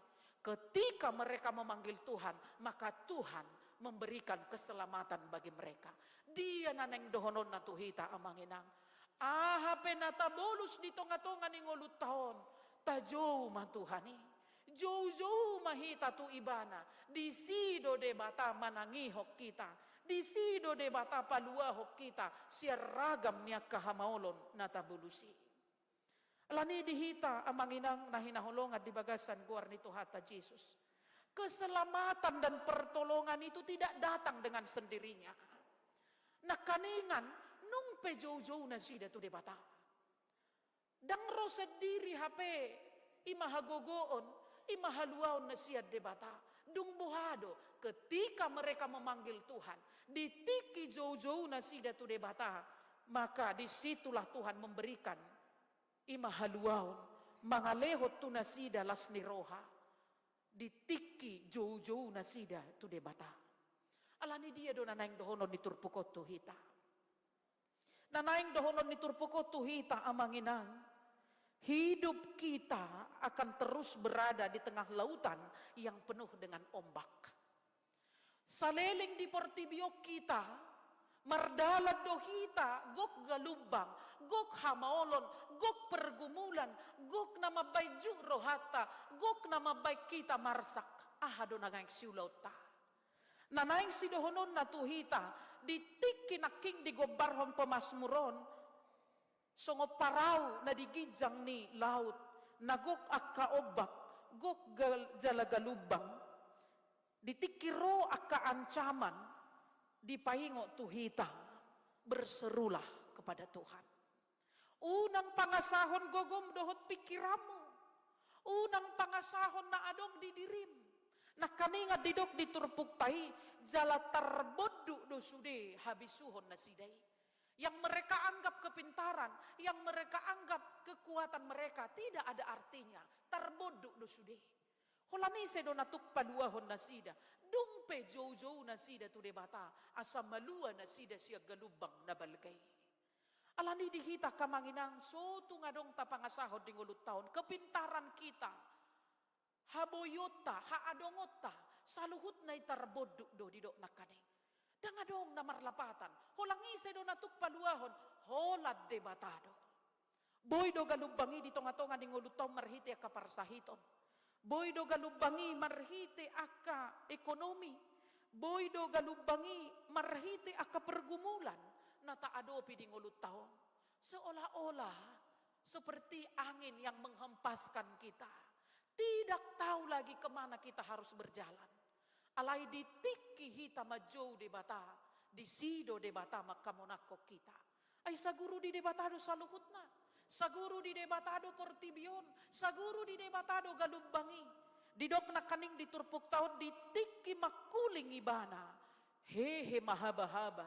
ketika mereka memanggil Tuhan, maka Tuhan memberikan keselamatan bagi mereka. Dia na naeng dohononna tu hita, amang inang? Aha pe na tabolus di tongatonga ni ngolunta on, tajou ma Tuhan i. Joujou ma hita tu Ibana. Disi do Debata manangihon hita. Disi do Debata paluahon hita sian ragam ni angka hamaolon na tabolus i. Alani di hita, amang inang na hinaholongan di bagasan goar ni Tuhanta Jesus, keselamatan dan pertolongan itu tidak datang dengan sendirinya. Nangkaningan, nunga pe joujou nasida tu Debata. Ndang ro sendiri hape, i ma hagogoon, i ma haluaon na sian Debata. Dung boha do? Ketika mereka memanggil Tuhan, di tingki joujou nasida tu Debata, maka di situlah Tuhan memberikan i ma haluaon, mangalehon tu nasida las ni roha, di tingki joujou nasida tu Debata. Alani dia do na naeng dohonon ni turpuk on tu hita? Na naeng dohonon ni turpuk on tu hita, amang inang, hidup kita akan terus berada di tengah lautan yang penuh dengan ombak. Saleleng di portibi on hita, mardalan do hita, gok galumbang, gok hamaolon, gok pergumulan, gok na mambaen juk rohanta, gok na mambaen hita marsak. Aha do na naeng siulaonta? Na naeng sidohononna tu hita, di tingki nangkin digombarhon pemasmur on, songon parau na di ginjang ni laut, na gok angka ombak, gok gal-, jala galumbang. Di tingki ro angka ancaman, dipaingot tu hita, berserulah kepada Tuhan. Unang pangasahon gogom dohot pingkiranmu. Unang pangasahon na adong di dirim. Nangkaningan didok di turpukta i, jala tarbondut do sude habisuhon nasida i. Yang mereka anggap kepintaran, yang mereka anggap kekuatan mereka tidak ada artinya. Tarbondut do sude. Holan ise do na tuk paluahon nasida? Dung pe joujou nasida tu Debata, asa malua nasida sian galumbang na balga i. Alani di hita, amang inang, so tung adong tapangasahon di ngolunta on, kepintaran kita, haboionta, haadongonta, saluhutna i tarbondut do didok nangkaning. Ndang adong na marlapatan, holan ise do na tuk paluahon, holan Debata do. Boi do galumbang i di tonga-tonga ni ngolunta on marhite angka parsahiton. Boi do galumbang i marhite angka ekonomi. Boi do galumbang i marhite angka pergumulan na taadopi di ngolunta on. Seolah-olah seperti angin yang menghempaskan kita. Tidak tahu lagi kemana kita harus berjalan. Alai di tingki hita manjou Debata, disi do Debata manghamonanghon hita. Ai saguru di Debata do saluhutna. Saguru di Debata do portibi on. Saguru di Debata do galumbang i. Didok nangkaning di turpukta on, di tingki mangkuling Ibana, hehe ma haba-haba,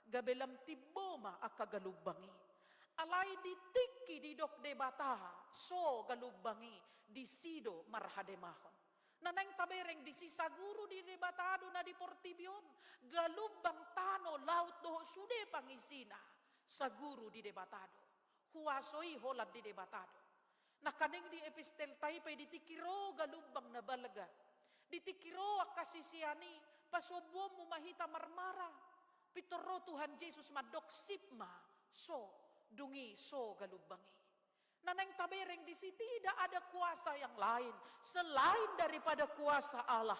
gabe lam timbo ma angka galumbang i. Alai di tingki didok Debata so galumbang i, disi do marhademahon. Na naeng tabereng disi, saguru di Debata do na di portibi on, galumbang, tano, laut dohot sude pangisina, saguru di Debata do. Huaso i holan di Debata do. Nangkaning di epistelta i pe, di tingki ro galumbang na balga, di tingki ro angka sisean i, pasombuonmu ma hita marmara. Pintor ro Tuhan Jesus mandok, sip ma, so, dung i so galumbang i. Na naeng tabereng disi, tidak ada kuasa yang lain selain daripada kuasa Allah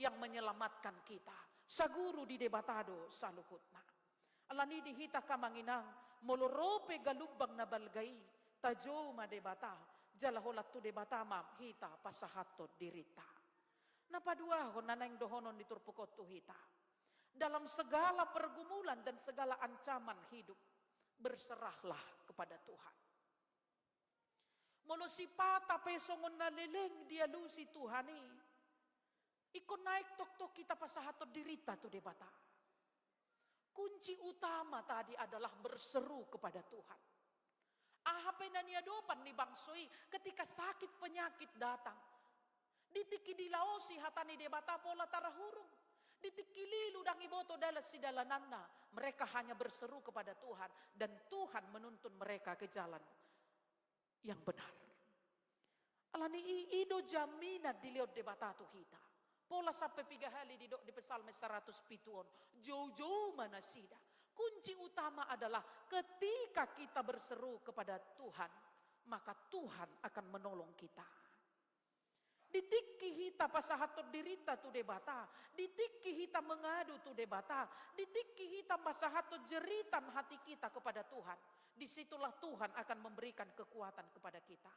yang menyelamatkan kita. Saguru di Debata do saluhutna. Alani i di hita angka amang inang, molo ro pe galumbang na balga i, tajou ma Debata, jala holan tu Debata ma hita pasahathon dirinta. Na paduahon na naeng dohonon ni turpuk on tu hita, dalam segala pergumulan dan segala ancaman hidup, berserahlah kepada Tuhan. Molo sipata pe songon na leleng dialusi Tuhan i, ingkon naeng tongtong hita pasahathon dirinta tu Debata. Kunci utama tadi adalah berseru kepada Tuhan. Aha pe na niadopan ni bangso i, ketika sakit penyakit datang, di tingki dilaosi hata ni Debata pola tarhurung, di tingki lilu ndang diboto dalan sidalananna, mereka hanya berseru kepada Tuhan, dan Tuhan menuntun mereka ke jalan yang benar. Alani i, i do jaminan dilehon Debata tu hita. Pola sampe piga hali didok di Psalmen saratus pitu on, joujou ma nasida. Kunci utama adalah ketika kita berseru kepada Tuhan, maka Tuhan akan menolong kita. Di tingki hita pasahathon dirinta tu Debata, di tingki hita mengadu tu Debata, di tingki hita pasahathon jeritan hati kita kepada Tuhan, di situlah Tuhan akan memberikan kekuatan kepada kita.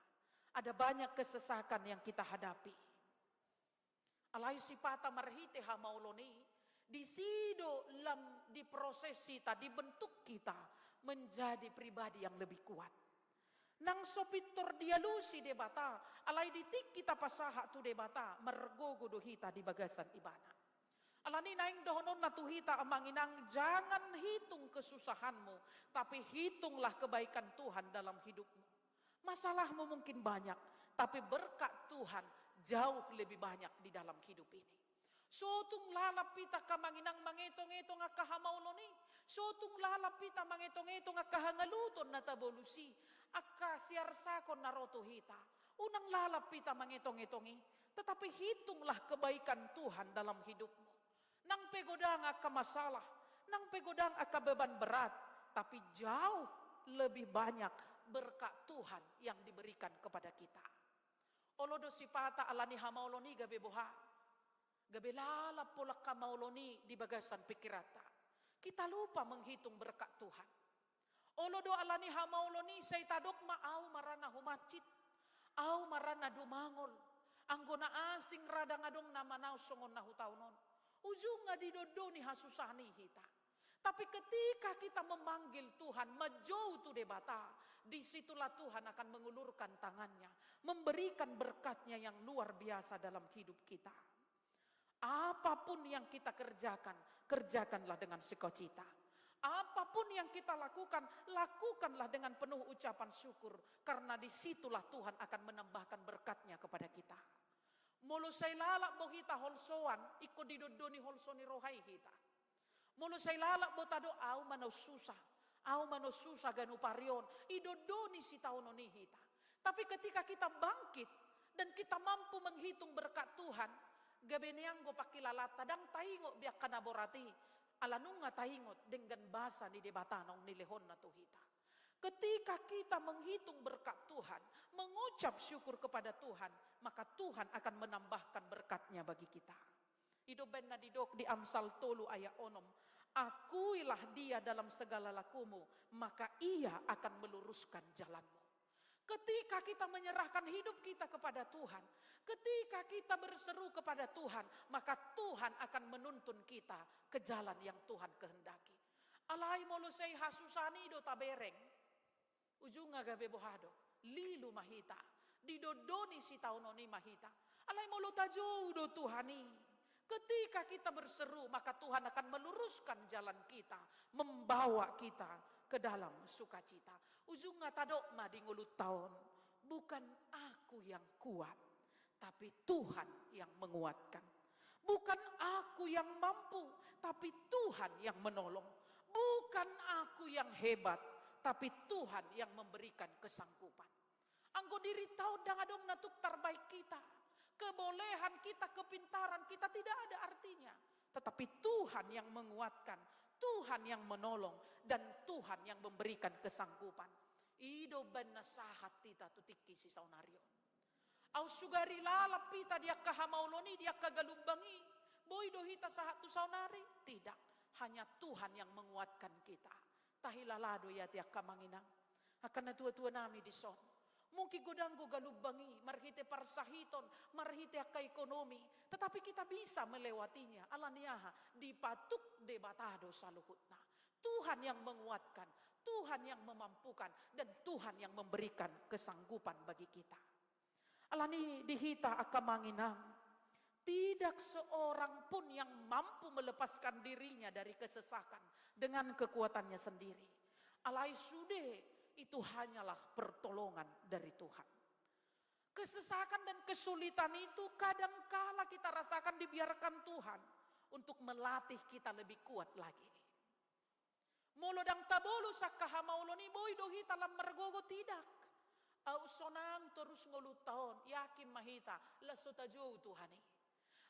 Ada banyak kesesakan yang kita hadapi. Alai sipata marhite hamaolon i, disi do lam diproses hita, dibentuk kita menjadi pribadi yang lebih kuat. Nang so pintor dialusi Debata, alai di tingki tapasahat tu Debata, margogo do hita di bagasan Ibana. Alani i naeng dohononna tu hita amang inang, jangan hitung kesusahanmu, tapi hitunglah kebaikan Tuhan dalam hidupmu. Masalahmu mungkin banyak, tapi berkat Tuhan jauh lebih banyak di dalam hidup ini. So tung lalap hita angka amang inang mangetong-etong angka hamaolon i. So tung lalap hita mangetong-etong angka hangaluton na tabolus i, angka siarsakon na ro tu hita. Unang lalap hita mangetong-etong i, tetapi hitunglah kebaikan Tuhan dalam hidupmu. Nang pe godang angka masalah, nang pe godang angka beban berat, tapi jauh lebih banyak berkat Tuhan yang diberikan kepada kita. Olo do sipata alani hamaolon i gabe boha? Gabe lalap pola angka hamaolon i di bagasan pikiranta. Kita lupa menghitung berkat Tuhan. Olo do alani hamaolon i sai tadok ma, au ma ra na humansit, au ma ra na dumangol, anggo na asing ra ndang adong na manaon songon na hutaon on. Ujungna didondoni hasusahan i hita. Tapi ketika kita memanggil Tuhan, manjou tu Debata, di situlah Tuhan akan mengulurkan tangannya, memberikan berkatnya yang luar biasa dalam hidup kita. Apapun yang kita kerjakan, kerjakanlah dengan sukacita. Apapun yang kita lakukan, lakukanlah dengan penuh ucapan syukur, karena di situlah Tuhan akan menambahkan berkat-Nya kepada kita. Molo sai lalap do hita holsoan, ingkon didondoni holso ni roha i hita. Molo sai lalap do tadok, au ma na umsusa, au ma na umsusa ganup ari on, didondoni sitaonon i hita. Tapi ketika kita bangkit, Dan kita mampu menghitung berkat Tuhan, gabe nianggo pangkilalanta, ndang taingot be angka na borat i, ala nunga taingot denggan basa ni Debata naung nilehonna tu hita. Ketika kita menghitung berkat Tuhan, mengucap syukur kepada Tuhan, maka Tuhan akan menambahkan berkat-Nya bagi kita. I do umbahen na didok di Amsal tolu ayat onom, "Akuilah Dia dalam segala lakumu, maka Ia akan meluruskan jalanmu." Ketika kita menyerahkan hidup kita kepada Tuhan, ketika kita berseru kepada Tuhan, maka Tuhan akan menuntun kita ke jalan yang Tuhan kehendaki. Alai molo sai hasusahan i do tabereng, ujungna gabe boha do? Lilu ma hita, didondoni sitaonon i ma hita. Alai molo tajou do Tuhan i, ketika kita berseru, maka Tuhan akan meluruskan jalan kita, membawa kita ke dalam sukacita. Ujungna tadok ma di ngolunta on, "Bukan aku yang kuat, tapi Tuhan yang menguatkan. Bukan aku yang mampu, tapi Tuhan yang menolong. Bukan aku yang hebat, tapi Tuhan yang memberikan kesanggupan." Anggo dirinta on ndang adong na tuk tarbahen hita. Kebolehan kita, kepintaran kita tidak ada artinya. Tetapi Tuhan yang menguatkan, Tuhan yang menolong, dan Tuhan yang memberikan kesanggupan. I do umbahen na sahat hita tu tingki sisaonari on. Aut sugari lalap hita di angka hamaolon i, di angka galumbang i, boi do hita sahat tu saonari? Tidak. Hanya Tuhan yang menguatkan kita. Tahilala do i ate angka amang inang, angka natuatuanami dison. Mungkin godang do galumbang i, marhite parsahiton, marhite angka ekonomi, tetapi kita bisa melewatinya. Ala ni aha? Dipatuk Debata do saluhutna. Tuhan yang menguatkan, Tuhan yang memampukan, dan Tuhan yang memberikan kesanggupan bagi kita. Alani i di hita angka amang inang, tidak seorang pun yang mampu melepaskan dirinya dari kesesakan dengan kekuatannya sendiri. Alai sude, itu hanyalah pertolongan dari Tuhan. Kesesakan dan kesulitan itu kadangkala kita rasakan dibiarkan Tuhan untuk melatih kita lebih kuat lagi. Molo ndang tabolus angka hamaolon i, boi do hita lam margogo? Tidak. Aut sonang torus ngolunta on, yakin ma hita, laos so tajou Tuhan i.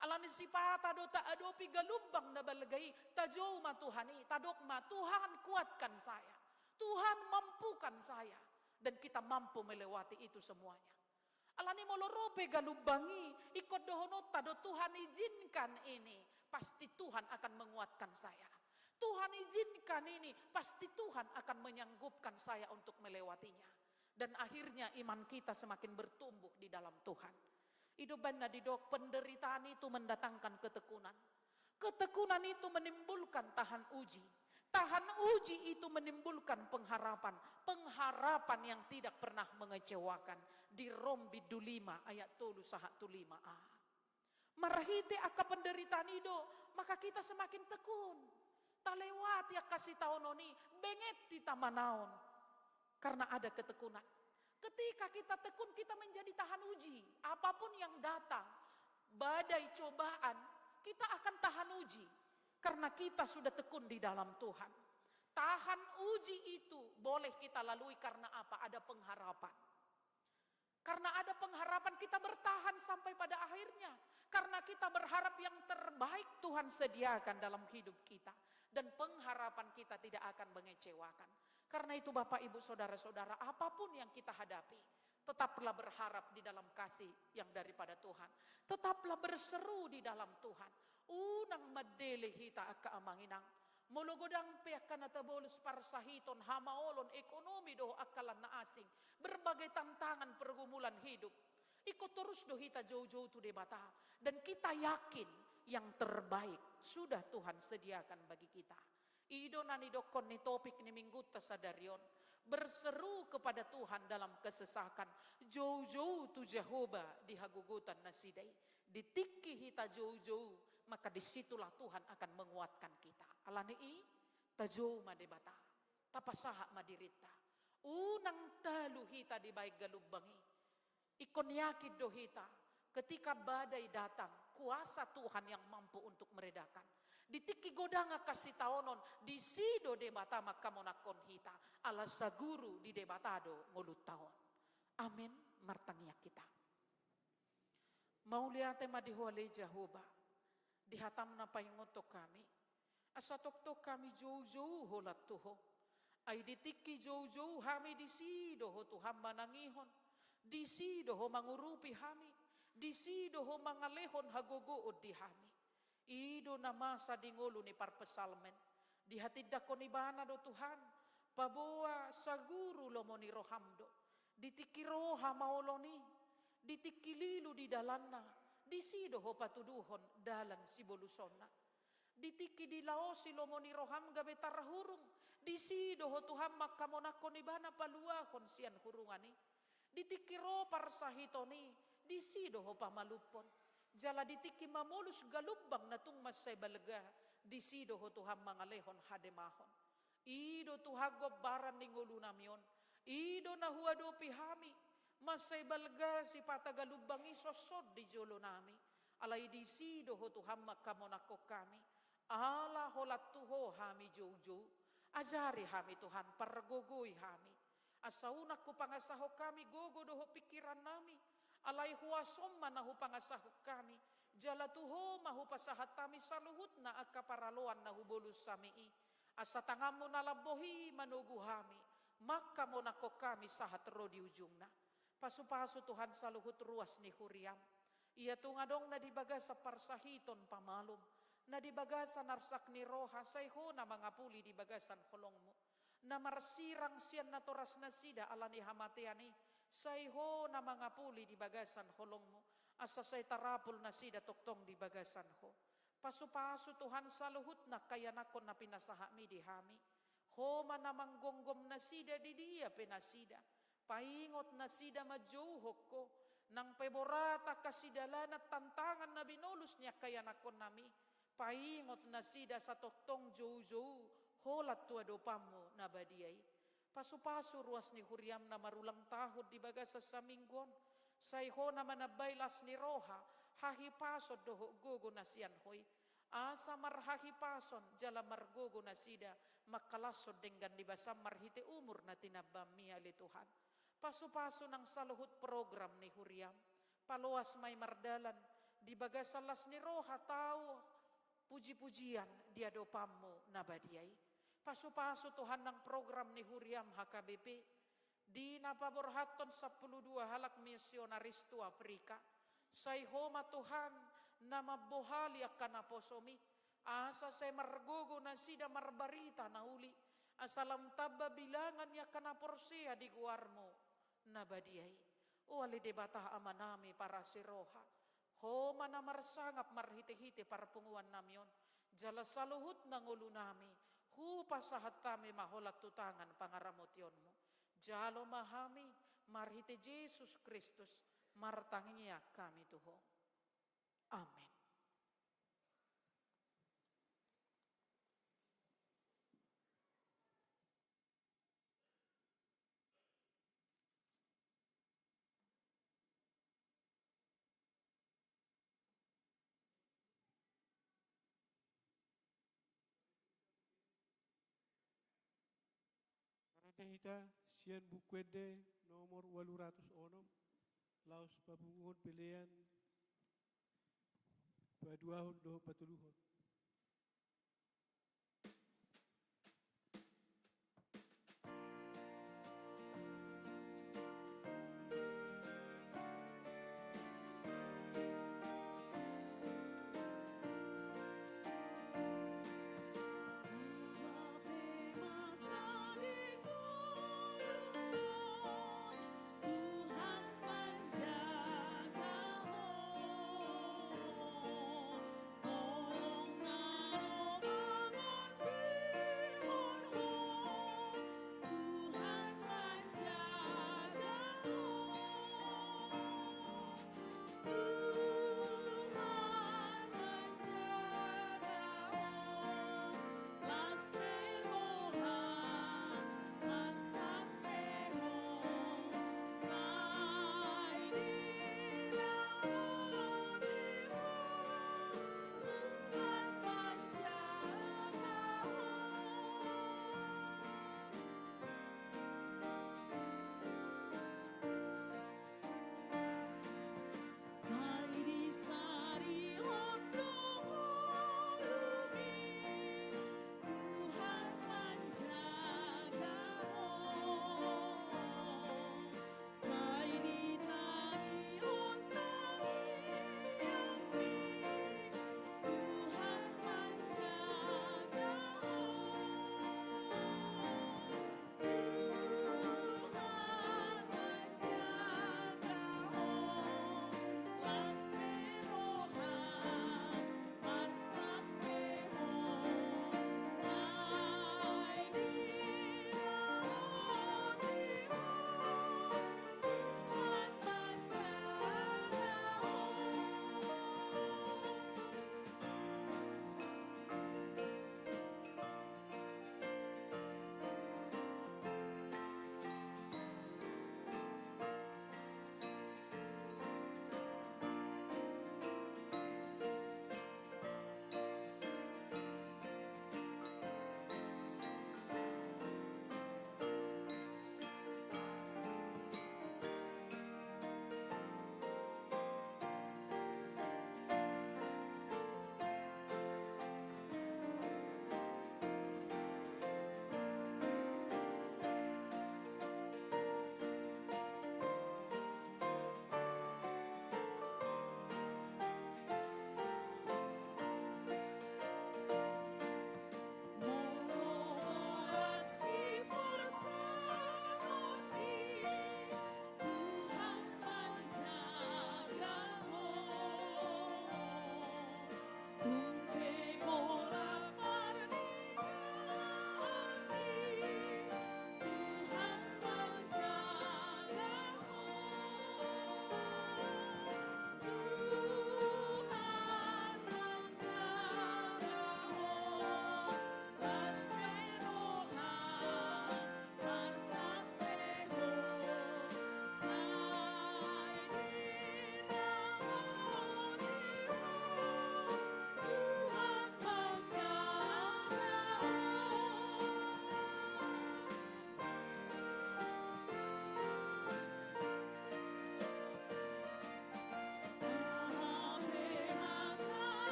Alani sipata do taadopi galumbang na balga i, tajou ma Tuhan i, tadok ma, "Tuhan, kuatkan saya. Tuhan, mampukan saya." Dan kita mampu melewati itu semuanya. Alani molo ro pe galumbang i, ingkon dohononta do, "Tuhan, izinkan ini, pasti Tuhan akan menguatkan saya. Tuhan, izinkan ini, pasti Tuhan akan menyanggupkan saya untuk melewatinya." Dan akhirnya iman kita semakin bertumbuh di dalam Tuhan. I do umbahen na didok, penderitaan itu mendatangkan ketekunan. Ketekunan itu menimbulkan tahan uji. Tahan uji itu menimbulkan pengharapan. Pengharapan yang tidak pernah mengecewakan. Di Rom bindu lima ayat tolu sahat tu lima a. Marhite angka penderitaan i do, maka kita semakin tekun. Talewati angka sitaonon i, benget hita manaon. Karena ada ketekunan. Ketika kita tekun, kita menjadi tahan uji. Apapun yang datang, badai, cobaan, kita akan tahan uji. Karena kita sudah tekun di dalam Tuhan. Tahan uji itu boleh kita lalui karena apa? Ada pengharapan. Karena ada pengharapan, kita bertahan sampai pada akhirnya. Karena kita berharap yang terbaik Tuhan sediakan dalam hidup kita. Dan pengharapan kita tidak akan mengecewakan. Karena itu, Bapak, Ibu, Saudara-saudara, apapun yang kita hadapi, tetaplah berharap di dalam kasih yang daripada Tuhan. Tetaplah berseru di dalam Tuhan. Unang mandele hita angka amang inang. Molo godang pe angka na tabolus, parsahiton, hamaolon, ekonomi dohot angka lan na asing, berbagai tantangan pergumulan hidup, ingkon torus do hita joujou tu Debata. Dan kita yakin yang terbaik sudah Tuhan sediakan bagi kita. I do na nidokhon ni topik ni minggunta sadari on. Berseru kepada Tuhan dalam kesesakan. Joujou tu Jahowa di hagogotan nasida i. Di tingki hita joujou, maka di situlah Tuhan akan menguatkan kita. Alani i, tajou ma Debata. Tapasahat ma dirinta. Unang talu hita dibahen galumbang i. Ingkon yakin do hita, ketika badai datang, kuasa Tuhan yang mampu untuk meredakan. Di tingki godang angka sitaonon, disi do Debata manghamonanghon hita, ala saguru di Debata do ngolunta on. Amen. Martangiang hita. Mauliate ma di Ho ale Jahowa, di hataM na paingothon hami, asa tongtong hami joujou holan tu Ho. Ai di tingki joujou hami, disi do Ho Tuhan manangihon, disi do Ho mangurupi hami, disi do Ho mangalehon hagogoon di hami. I do na masa di ngolu ni parpsalmen. Dihatindangkon ibana do Tuhan, paboa saguru lomo ni rohaM do. Di tingki roha maolon i, di tingki lilu di dalanna, disi do Ho patuduhon dalan sibolusonna. Di tingki dilaosi lomo ni rohaM gabe tarhurung, disi do Ho Tuhan manghamonangkon ibana paluahon sian hurungan i. Di tingki ro parsahiton i, disi do Ho pamalumhon. Jala di tingki mamolus galumbang na tung mansai balga, disi do Ho Tuhan mangalehon hademahon. I do Tuhan gombaran ni ngolunami on. I do na huadopi hami. Mansai balga sipata galumbang i sonson di jolonami. Alai disi do Ho Tuhan manghamonangkon hami. Ala holan tu Ho hami joujou. Ajari hami Tuhan, pargogoi hami. Asa unang hupangasahon hami gogo dohot pingkirannami. Alai huasoM ma na hupangasahon hami. Jala tu Ho ma hupasahat hami saluhutna angka paraloan na hubolus hami i. Asa tanganMu na lambok i manogu hami, manghamonangkon hami sahat ro di ujungna. Pasupasu Tuhan saluhut ruas ni huriaM. Ia tung adong na di bagasan parsahiton pamalum, na di bagasan arsak ni roha, sai Ho na mangapuli di bagasan holongMu. Na marsirang sian natoras nasida ala ni hamatean i, sai Ho na mangapuli di bagasan holongMu, asa sai tarapul nasida tongtong di bagasan Ho. Pasupasu Tuhan saluhutna angka ianakkon na pinasahatMi di hami. Ho ma na manggomgom nasida di dia pe nasida. Paingot nasida manjouhon Ho. Nang pe borat angka sidalanan tantangan na binolus ni angka ianakkonnami, paingot nasida asa tongtong joujou holan tu adopanMu na badia i. Pasupasu ruas ni huriaM na marulang tahun di bagasan saminggu on, sai Ho na manambai las ni roha, hahipason dohot gogo na sian Ho i. Asa marhahipason jala margogo nasida mangkalashon denggan ni basaM marhite umur na tinambaMi ale Tuhan. Pasupasu nang saluhut program ni huriaM. Paloas ma i mardalan di bagasan las ni roha tau pujipujian di adopanMu na badia i. Pasupasu Tuhan nang program ni huriaM H K B P. Di na paborhathon sampulu dua halak misionaris tu Afrika. Sai Ho ma Tuhan na mambohali angka naposoMi. Asa sai margogo nasida marbarita na uli. Asa lam tamba bilangan ni angka na porsea di goarMu na badia i. O ale Debata Amanami parasi roha. Ho ma na marsangap marhitehite parpunguannami on. Jala saluhutna ngolunami. Hupasahat hami ma holan tu tangan pangaramotionMu. Jalo ma hami marhite Jesus Kristus martangiang hami tu Ho. Amen. Marende hita sian Buku Ende nomor ualu ratus onom, laos papunguhon pelean paduahon dohot patoluhon.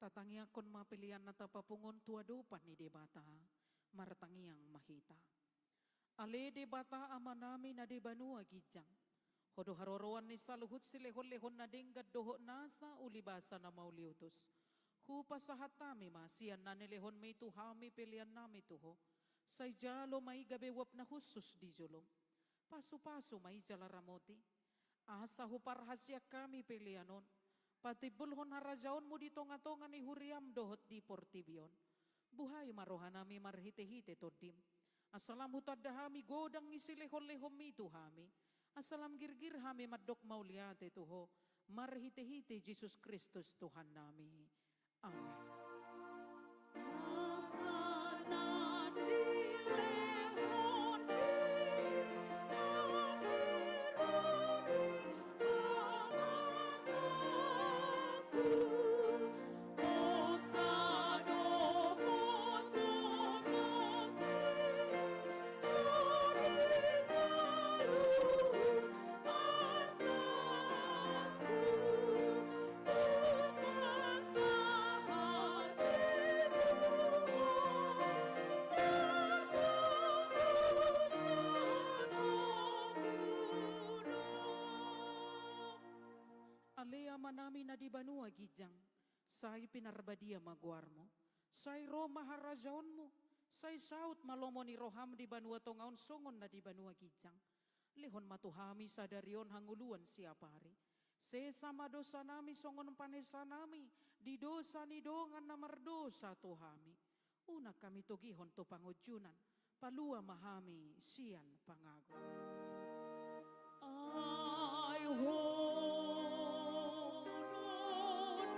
Tangiangkon ma pelean na tapapungu on tu adopan ni Debata. Martangiang ma hita. Ale Debata Amanami na di banua ginjang, Ho do haroroan ni saluhut silehonlehon na denggan dohot nasa ulibasa na mauliutus. Hupasahat hami ma sian na nilehonmi tu hami peleannami tu Ho. Sai jalo ma i gabe uap na hushus di jolom. Pasupasu ma i jala ramoti. Asa huparhasian hami pelean on patimbulhon harajaonmu di tongatonga ni huriam dohot di portibi on. Buhai ma rohanami marhitehite Tondim. Asa lam hutanda hami godang ni silehonlehonmi tu hami. Asa lam girgir hami mandok mauliate tu Ho. Marhitehite Jesus Kristus Tuhannami. Amen. Ale Amanami na di banua ginjang, sai pinarbadia ma goarmu, sai ro ma harajaonmu, sai saut ma lomo ni roham di banua tonga on songon na di banua ginjang. Lehon ma tu hami sadari on hangoluan siapari. Sesa ma dosanami songon panesanami di dosa ni dongan na mardosa tu hami. Unang hami togihon tu pangunjunan, palua ma hami sian pangago. Ai Ho do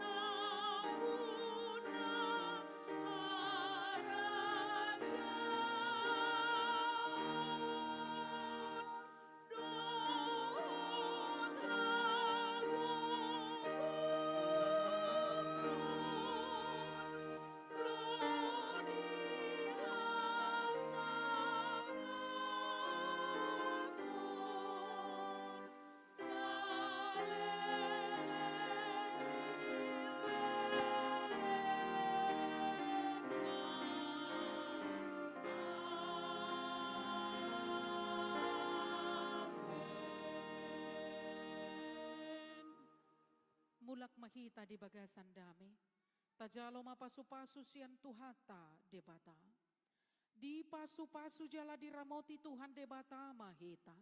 nampuna harajaon dohot hagogoon ro di hasangapon saleleng ni lelengna. Amen. Mulak ma hita di bagasan dame. Tajalo ma pasupasu sian Tuhanta Debata. Dipasupasu jala diramoti Tuhan Debata ma hita.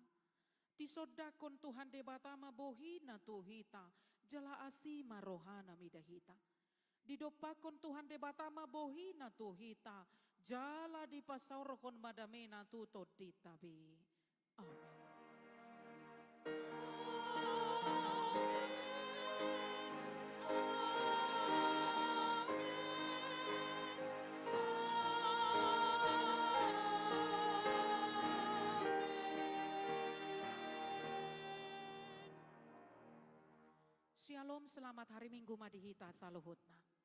Disondangkon Tuhan Debata ma bohina tu hita, jala asi ma rohana mida hita. Didompakkon Tuhan Debata ma bohina tu hita, jala dipasaorhon ma damena tu tondinta be. Amen. Syalom, selamat hari Minggu ma di hita saluhutna.